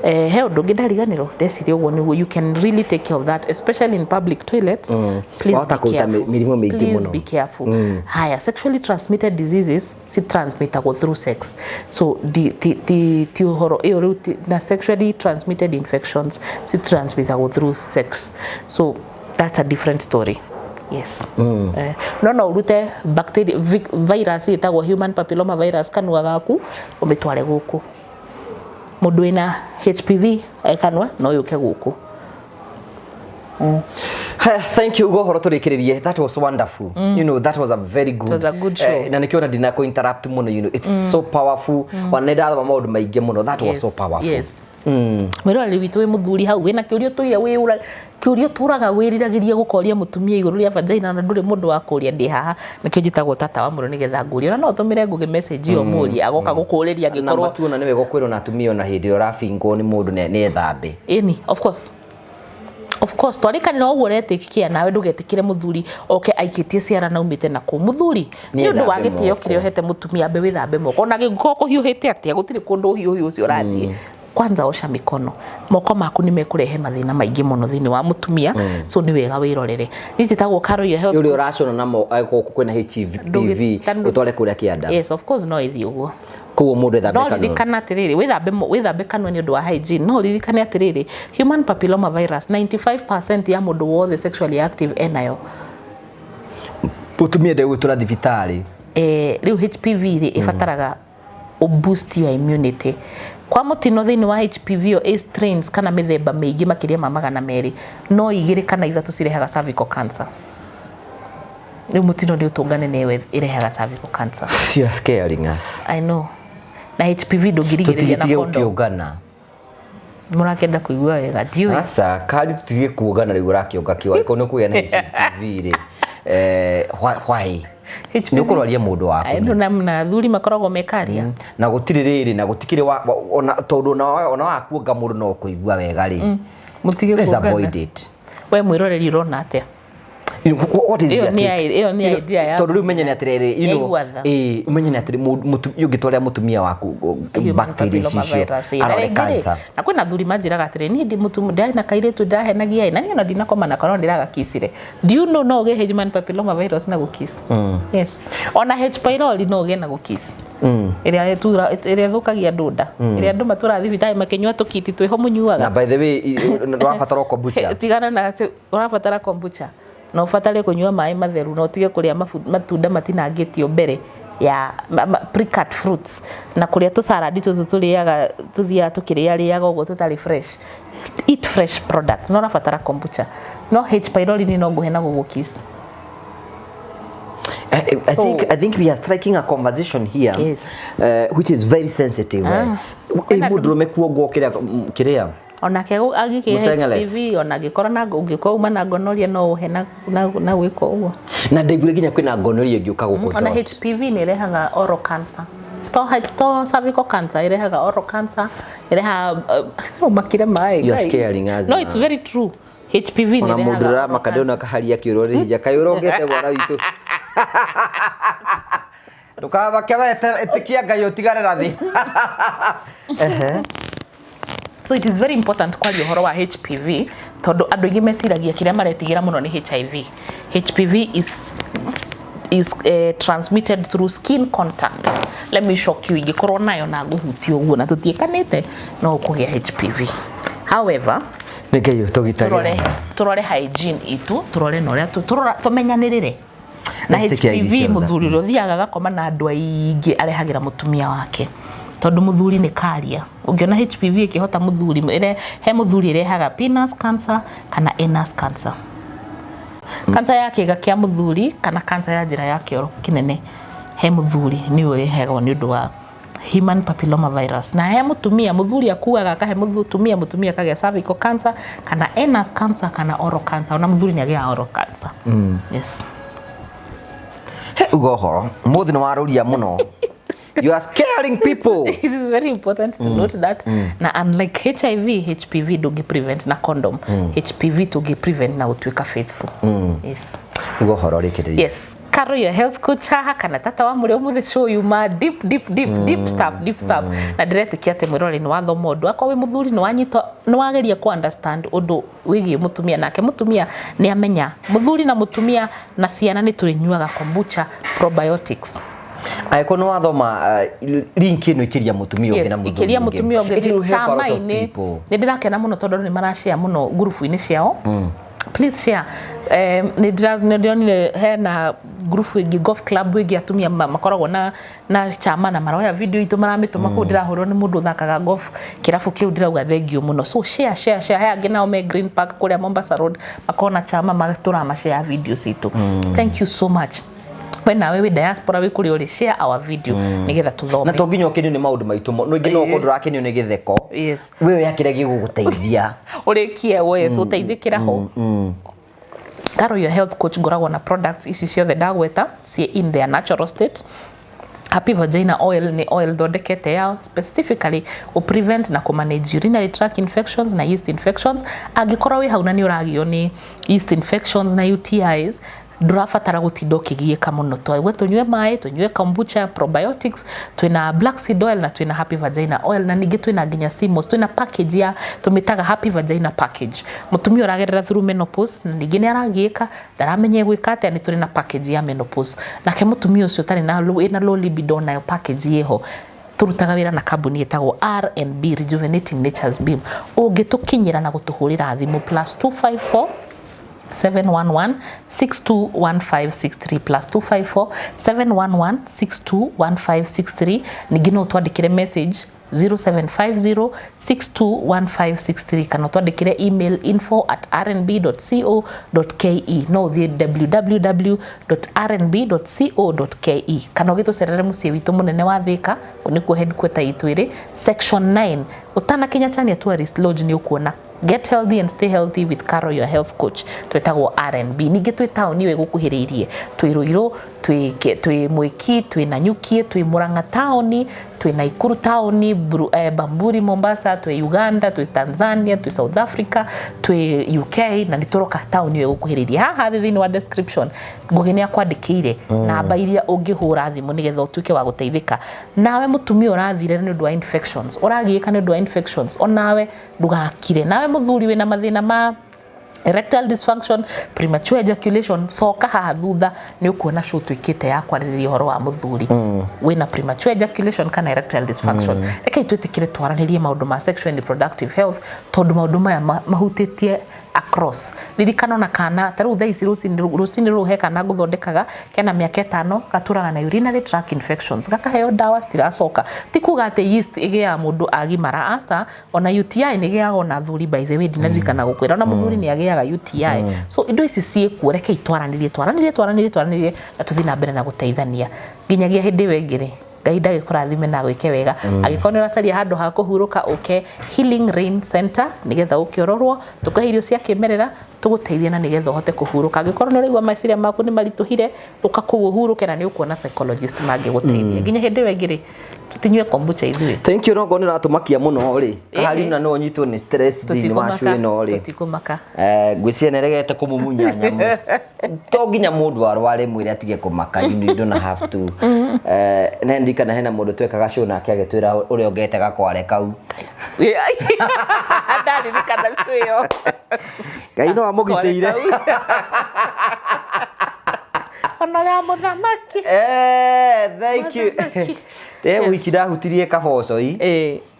He ũndũ ũngĩ ndariganĩrwo? Ndeciria ũguo nĩguo. You can really take care of that, especially in public toilets. Please Wahota be kũruta careful. mĩrimũ mĩingĩ Please mũno. be careful. Haya, sexually transmitted diseases si transmittagwo through sex, so di, ti, ti, ti ũhoro ĩyo rĩu na sexually transmitted infections si transmittagwo through sex, so that's a different story. Yes. No ũrute bacteria, virus ĩtagwo human papilloma virus kanua gaku ũmĩtware gũkũ. Mũndũ wĩna HPV e kanua no yũke gũkũ. Thank you gohoro tũrĩkĩrĩrie. That was wonderful. That was a very good, It was a good show. Na nĩkĩo ona ndina kũ interrupt mũno. It's so powerful. Ona nĩ ndathoma maũndũ maingĩ mũno. That was so powerful. Mwĩroreri witũ, wĩ mũthuri hau wĩna kĩũria tũire wĩũra kĩũria tũraga wĩriragĩria gũkoria mũtumia igũrũ rĩa vagina na ndũrĩ mũndũ wa kũria, ndĩ haha. Nĩkĩo njĩtagwo tata wa mũrũ, nĩgetha ngũrie. Ona no ũtũmĩre Ngũgĩ message ĩyo mũrie, agoka gũkũrĩria Na angĩkorwo matuona nĩ wega kwĩrwo na atumia ona hĩndĩ ĩrĩa ũrabingwo nĩ mũndũ nĩ ethambe. Ĩni, of course, of course. Twarĩkanĩra ũguo ũretĩkia nawe, ndũgetĩkĩre mũthuri oke aikĩtie ciara na umĩte na kũu. Mũthuri, nĩ ũndũ wa Nĩethambe gĩtĩo moko. kĩrĩa ũhete mũtumia, ambe wĩthambe moko. Ona gĩkorwo kũhiũhĩte atĩa, gũtirĩ kũndũ ũhiũhĩ ũcio ũrathiĩ. Kwanza osha mikono. Moko maku nĩ mekũrehe mathĩna maingĩ mũno thĩinĩ wa mũtumia, so nĩ wega wĩrorere. Niĩ njĩtagwo Caro, your health Ũrĩa coach. ũracũna namo gũkũ kwĩna HPV ũtware kũrĩa kĩanda. Yes, of course, no ĩthiĩ ũguo. Koguo mũndũ ethambe No kanua. Ririkana atĩrĩrĩ, wĩthambe kanua nĩ ũndũ wa hygiene. No ririkane atĩrĩrĩ, human papilloma virus, 95% ya mũndũ wothe sexually active enayo. Mũtumia ndegwĩtũra thibitarĩ. Rĩu HPV rĩ, ĩbataraga ũ boost your immunity. Kwa mũtino thĩinĩ wa HPV ĩyo ĩ strains kana mĩthemba mĩingĩ makĩria ma 200, no igĩrĩ kana ithatũ cirehaga cervical cancer. Rĩu mũtino nĩ ũtũngane nĩwe ĩrehaga cervical cancer. You are scaring us. I know. Na HPV ndũngĩrigĩrĩria na Tũtigetige condom. gũkĩũngana. Mũrakĩenda kũigua wega, ndiũĩ. Aca kari, tũtige kuongana. Rĩu ũrakĩonga kĩo angĩkorwo nĩ ũkũgĩa na HPV rĩ, why nĩ ũkũrwaria mũndũ waku? Ai, na athuri makoragwo mekaria. Na gũtirĩ rĩrĩ na gũtikĩrĩ ona tondũ ona wakuonga mũndũ no ũkũigua wega rĩ. Mũtige Let's kuongana. avoid it. We mwĩroreri, ũrona atĩa? What is Ĩyo your nĩ take? Ĩyo nĩ idea ya Tondũ rĩu menye nĩ atĩrĩrĩ, Nĩaigua tha. Ĩĩ, ũmenye nĩ atĩrĩ, ũngĩtwarĩra mũtumia waku Human bacteria papilloma icio virus, ĩ. Na arore rĩngĩ rĩ, cancer. Na kwĩna athuri manjĩraga atĩrĩ, niĩ ndĩ mũtumia ndarĩ na kairĩtu ndahenagia ĩ, na niĩ ona ndinakoma nako no ndĩragakicire. Do you know no ũgĩe human papilloma virus na gũkiss? Yes, ona H pylori no ũgĩe na gũkiss, ĩrĩa ĩrĩa ĩthũkagia andũ nda, ĩrĩa andũ matũraga thibitarĩ makĩnyua tũkiti twĩho mũnyuaga. Na by the way, ndũrabatara o kombucha. Tigana na atĩ ũrabatara kombucha na ũbatare kũnyua maĩ matheru na ũtige kũrĩa matunda matinangĩtio mbere ya pre-cut fruits na kũrĩa tũcaradi tũtũ tũrĩaga, tũthiaga tũkĩrĩarĩaga ũguo tũtarĩ fresh. Eat fresh products. No ũrabatara kombucha, no H pylori ni no ngũhe na gũgũkiss. I think we are striking a conversation here, Yes. Which is very sensitive. Ah. Eh, mũndũrũme kuongwo kĩrĩa kĩrĩa Onake angĩkĩhe Mũcengeles. HPV, ona angĩkorwo na ũngĩkorwo uma na gonorrhea no ũhe na gwĩka ũguo. Na ndaiguire nginya kwĩna gonorrhea ĩngĩũka gũkũ Ona throat. HPV nĩ ĩrehaga oral cancer, to cervical cancer, ĩrehaga oral cancer, ĩrehaga ũmakire maĩ. You are Ngai. Scaring us No, now. it's very true. HPV nĩ Ona mũndũ ĩrehaga oral ũramaka cancer. ndĩona kaharia kĩũrwo nĩ hinya kaĩ ũrongete mwana witũ, ndũkamake we, ĩtĩkia Ngai ũtigane na thĩ. So it is very important kwaria ũhoro wa HPV, tondũ andũ aingĩ meciragia kĩrĩa maretigĩra mũno nĩ HIV. HPV is transmitted through skin contact. Let me shock you, ingĩkorwo nayo na ngũhutie ũguo na tũtiĩkanĩte, no ũkũgĩa HPV. However, Nĩ Ngai ũtũgitagĩra. Tũrore hygiene itũ, tũrore na ũrĩa tũmenyanĩrĩre na Let's take care of HPV. Each other. Mũthuri ũrĩa ũthiaga agakoma na andũ aingĩ arehagĩra mũtumia wake, tondũ mũthuri nĩ karia. Ũngĩona HPV ĩkĩhota mũthuri, he mũthuri ĩrehaga penis cancer kana anus cancer, cancer ya kĩga kĩa mũthuri kana cancer ya njĩra ya kĩoro kĩnene. He mũthuri nĩ ũrehagwo nĩ ũndũ wa Human papilloma virus. Na he mutumia, muthuri akuaga akahe mutumia, mutumia akagĩa cervical cancer kana anus cancer kana oral cancer. Ona muthuri nĩ agĩaga oral cancer. Yes. He uga ũhoro mũthĩ nĩ warũria mũno. You are scaring people. It is very important to note that na unlike HIV, HPV ndũngĩ prevent na condom. HPV tũngĩ prevent na gũtuĩka faithful. Yes. Uga ũhoro rĩkĩrĩria. Yes, Caro your health coach haha kana tata wa mũrĩ ũmũthĩ show yuma deep, deep, deep, deep stuff, deep stuff. Na ndĩretĩkia atĩ mwĩroreri nĩ wathoma ũndũ. Akorwo wĩ mũthuri nĩ wanyita, nĩ wageria ku understand ũndũ wĩgiĩ mũtumia, nake mũtumia nĩ amenya mũthuri na mũtumia na ciana nĩ tũrĩnyuaga kombucha probiotics. Angĩkorwo nĩ wathoma link ĩno, ikĩria mũtumia ũngĩ na mũthuri Ikĩria ũngĩ. Mũtumia ũngĩ. It will help a lot of Chama-inĩ. people. Nĩ ndĩrakena mũno tondũ andũ nĩ marashare mũno ngurubu-inĩ ciao. Please share. Nĩ ndĩronire hena ngurubu ĩngĩ, golf club ĩngĩ, atumia makoragwo na chama na maroya video itũ maramĩtũma kũu. Ndĩrahũrwo nĩ mũndũ ũthakaga golf kĩrabu kĩu, ndĩrauga thengiũ mũno. So share, share, share. He angĩ nao me Green Park kũrĩa Mombasa Road makoragwo na chama tũramashare video citũ. Thank you so much. We nawe wĩ diaspora, wĩ kũrĩa ũrĩ, share our video nĩgetha tũthome. Na to nginya ũkenio nĩ maũndũ maitũ no ingĩ no ũkorwo ndũrakenio nĩ gĩtheko. We oya kĩrĩa gĩgũgũteithia. Ũrĩkie yes, ũteithĩkĩra ho. Caro your health coach ngoragwo na products ici ciothe ndagweta ciĩ in their natural state. Happy Vagina Oil nĩ oil thondekete yao specifically gũ prevent na kũ manage urinary tract infections na yeast infections. Angĩkorwo wĩ hau na nĩ ũragio nĩ yeast infections na UTIs, ndũrabatara gũtinda ũkĩgiĩka mũno. Twauga tũnyue maĩ, tũnyue kombucha probiotics, twĩna black seed oil na twĩna Happy Vagina Oil, na ningĩ twĩna nginya CMOS, twĩna package ya tũmĩtaga Happy Vagina package. Mũtumia ũragerera through menopause na ningĩ nĩ aragiĩka, ndaramenya gwĩka atĩa, nĩ tũrĩ na package ya menopause. Nake mũtumia ũcio ũtarĩ na wĩna low libido, nayo package ĩho. Tũrutaga wĩra na kambuni ĩtagwo R&B, Rejuvenating Nature's Beam. Ũngĩtũkinyĩra na gũtũhũrĩra thimũ +254 711 621563, +254 711 621563. Ningĩ no ũtwandĩkĩre message 0750 621563 kana ũtwandĩkĩre email info@rnb.co.ke. No ũthiĩ www.rnb.co.ke kana ũgĩtũcerere mũciĩ witũ mũnene wa Thĩka, kũu nĩkuo headquarter itũ ĩrĩ, section 9. Ũtanakinya Chania Tourist Lodge nĩ ũkuona "Get healthy and stay healthy with Caro your health coach". Twĩtagwo R&B. Ningĩ twĩ taũni ĩyo ĩgũkuhĩrĩirie, twĩ Rũirũ, twĩ Mwĩki, twĩ Nanyuki, twĩ Murang'a taũni, twĩ Naikuru taũni, Bamburi Mombasa, twĩ Uganda, twĩ Tanzania, twĩ South Africa, twĩ UK, na nĩ tũroka taũni ĩyo ĩgũkuhĩrĩirie. Haha thĩ thĩinĩ wa description Ngũgĩ nĩ akwandĩkĩire namba iria ũngĩhũra thimũ nĩgetha ũtuĩke wa gũteithĩka. Nawe mũtumia ũrathire nĩ ũndũ wa infections, ũragiĩka nĩ ũndũ wa infections, onawe ndũgakire. Nawe mũthuri wĩna mathĩna ma erectile dysfunction, premature ejaculation, coka haha thutha nĩ ũkuona show twĩkĩte ya kwarĩrĩria ũhoro wa mũthuri wĩna premature ejaculation kana erectile dysfunction. Rekei twĩtĩkĩre twaranĩrie maũndũ ma sexual and reproductive health tondũ maũndũ maya mahutĩtie across. Ririkana ona kana ta rĩu thaa ici rũcinĩ rũrũ he kana ngũthondekaga kena mĩaka 5, gatũraga na urinary tract infections, gakaheo ndawa citiracoka. Ti kuga atĩ yeast ĩgĩaga mũndũ agimara, aca. Ona UTI nĩ ĩgĩaga ona athuri. By the way, ndinaririkana gũkwĩra ona mũthuri nĩ agĩaga UTI. So indo ici ciĩkuo, rekei twaranĩrie, twaranĩrie, twaranĩrie, twaranĩrie na tũthiĩ na mbere na gũteithania nginyagia hĩndĩ ĩyo ĩngĩ rĩ. Ngai ndagĩkũrathime na gwĩke wega. Angĩkorwo nĩ ũracaria handũ ha kũhurũka, ũke Healing Rain Center nĩgetha ũke ũrorwo, tũkũhe irio cia kĩmerera tũgũteithie na nĩgetha ũhote kũhurũka. Angĩkorwo nĩ ũraigua meciria maku nĩ maritũhire, ũka kũu ũhurũke na nĩ ũkuona psychologist mangĩgũteithia. Nginya hĩndĩ ĩyo ĩngĩ rĩ, tũtinyue kombucha ithuĩ. Thank you. Nongo nĩ ũratũmakia mũno rĩ. Kaharina no ũnyitwo nĩ stress thĩinĩ wa Tũtikũmaka. show ĩno rĩ. Tũtikũmaka. Ngwĩciria nĩ aregete kũmumunya nyamũ. To nginya mũndũ arware mwĩre atige kũmaka. You don't have to. Ne ndirikana hena mũndũ twekaga show nake agĩtwĩra ũrĩa ongete gakware kau. Ndaririkana show ĩyo. Ngai no amũgitĩire. Ona ya mũthamaki. Thank you. Mũthamaki. Wiki ndahutirie kabocoi.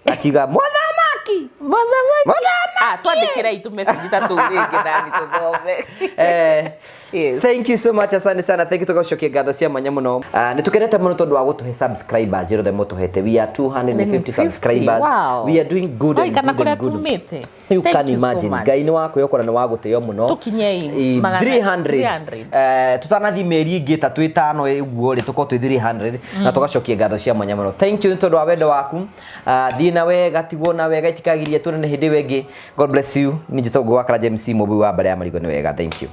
Akiuga mũthamaki. Mothamaki. Ah, twandĩkĩrei tu message ta tũu rĩngĩ nani tũthome. Yes. Thank you so much, asante sana. Thank you, tugacokia ngatho cia mwanya muno. Nĩ tukenete muno tondu wa gũtũhe subscribers yothe mũtũhete. We are 250 subscribers. Wow. We are doing good Oi, and kana good kũrĩa and good. tumĩte. You Thank can you so imagine. much. Ngai nĩ wa kwĩhokwo na nĩ wa gũtĩo mũno. Tũkinyei 300. 300. Tũtanathiĩ mĩeri ĩngĩ 3 5 ũguo rĩ, tũkorwo twĩ 300 na tũgacokia ngatho cia mwanya mũno. Thank you nĩ tondũ wa wendo waku. Thiĩ na wega, tigwo na wega, itikagirie tuonane hĩndĩ ĩyo ĩngĩ. God bless you. Niĩ njĩtagwo Ngũgĩ wa Karanja MC, mũmbi wa mbere ya marigũ. Nĩ wega. Thank you.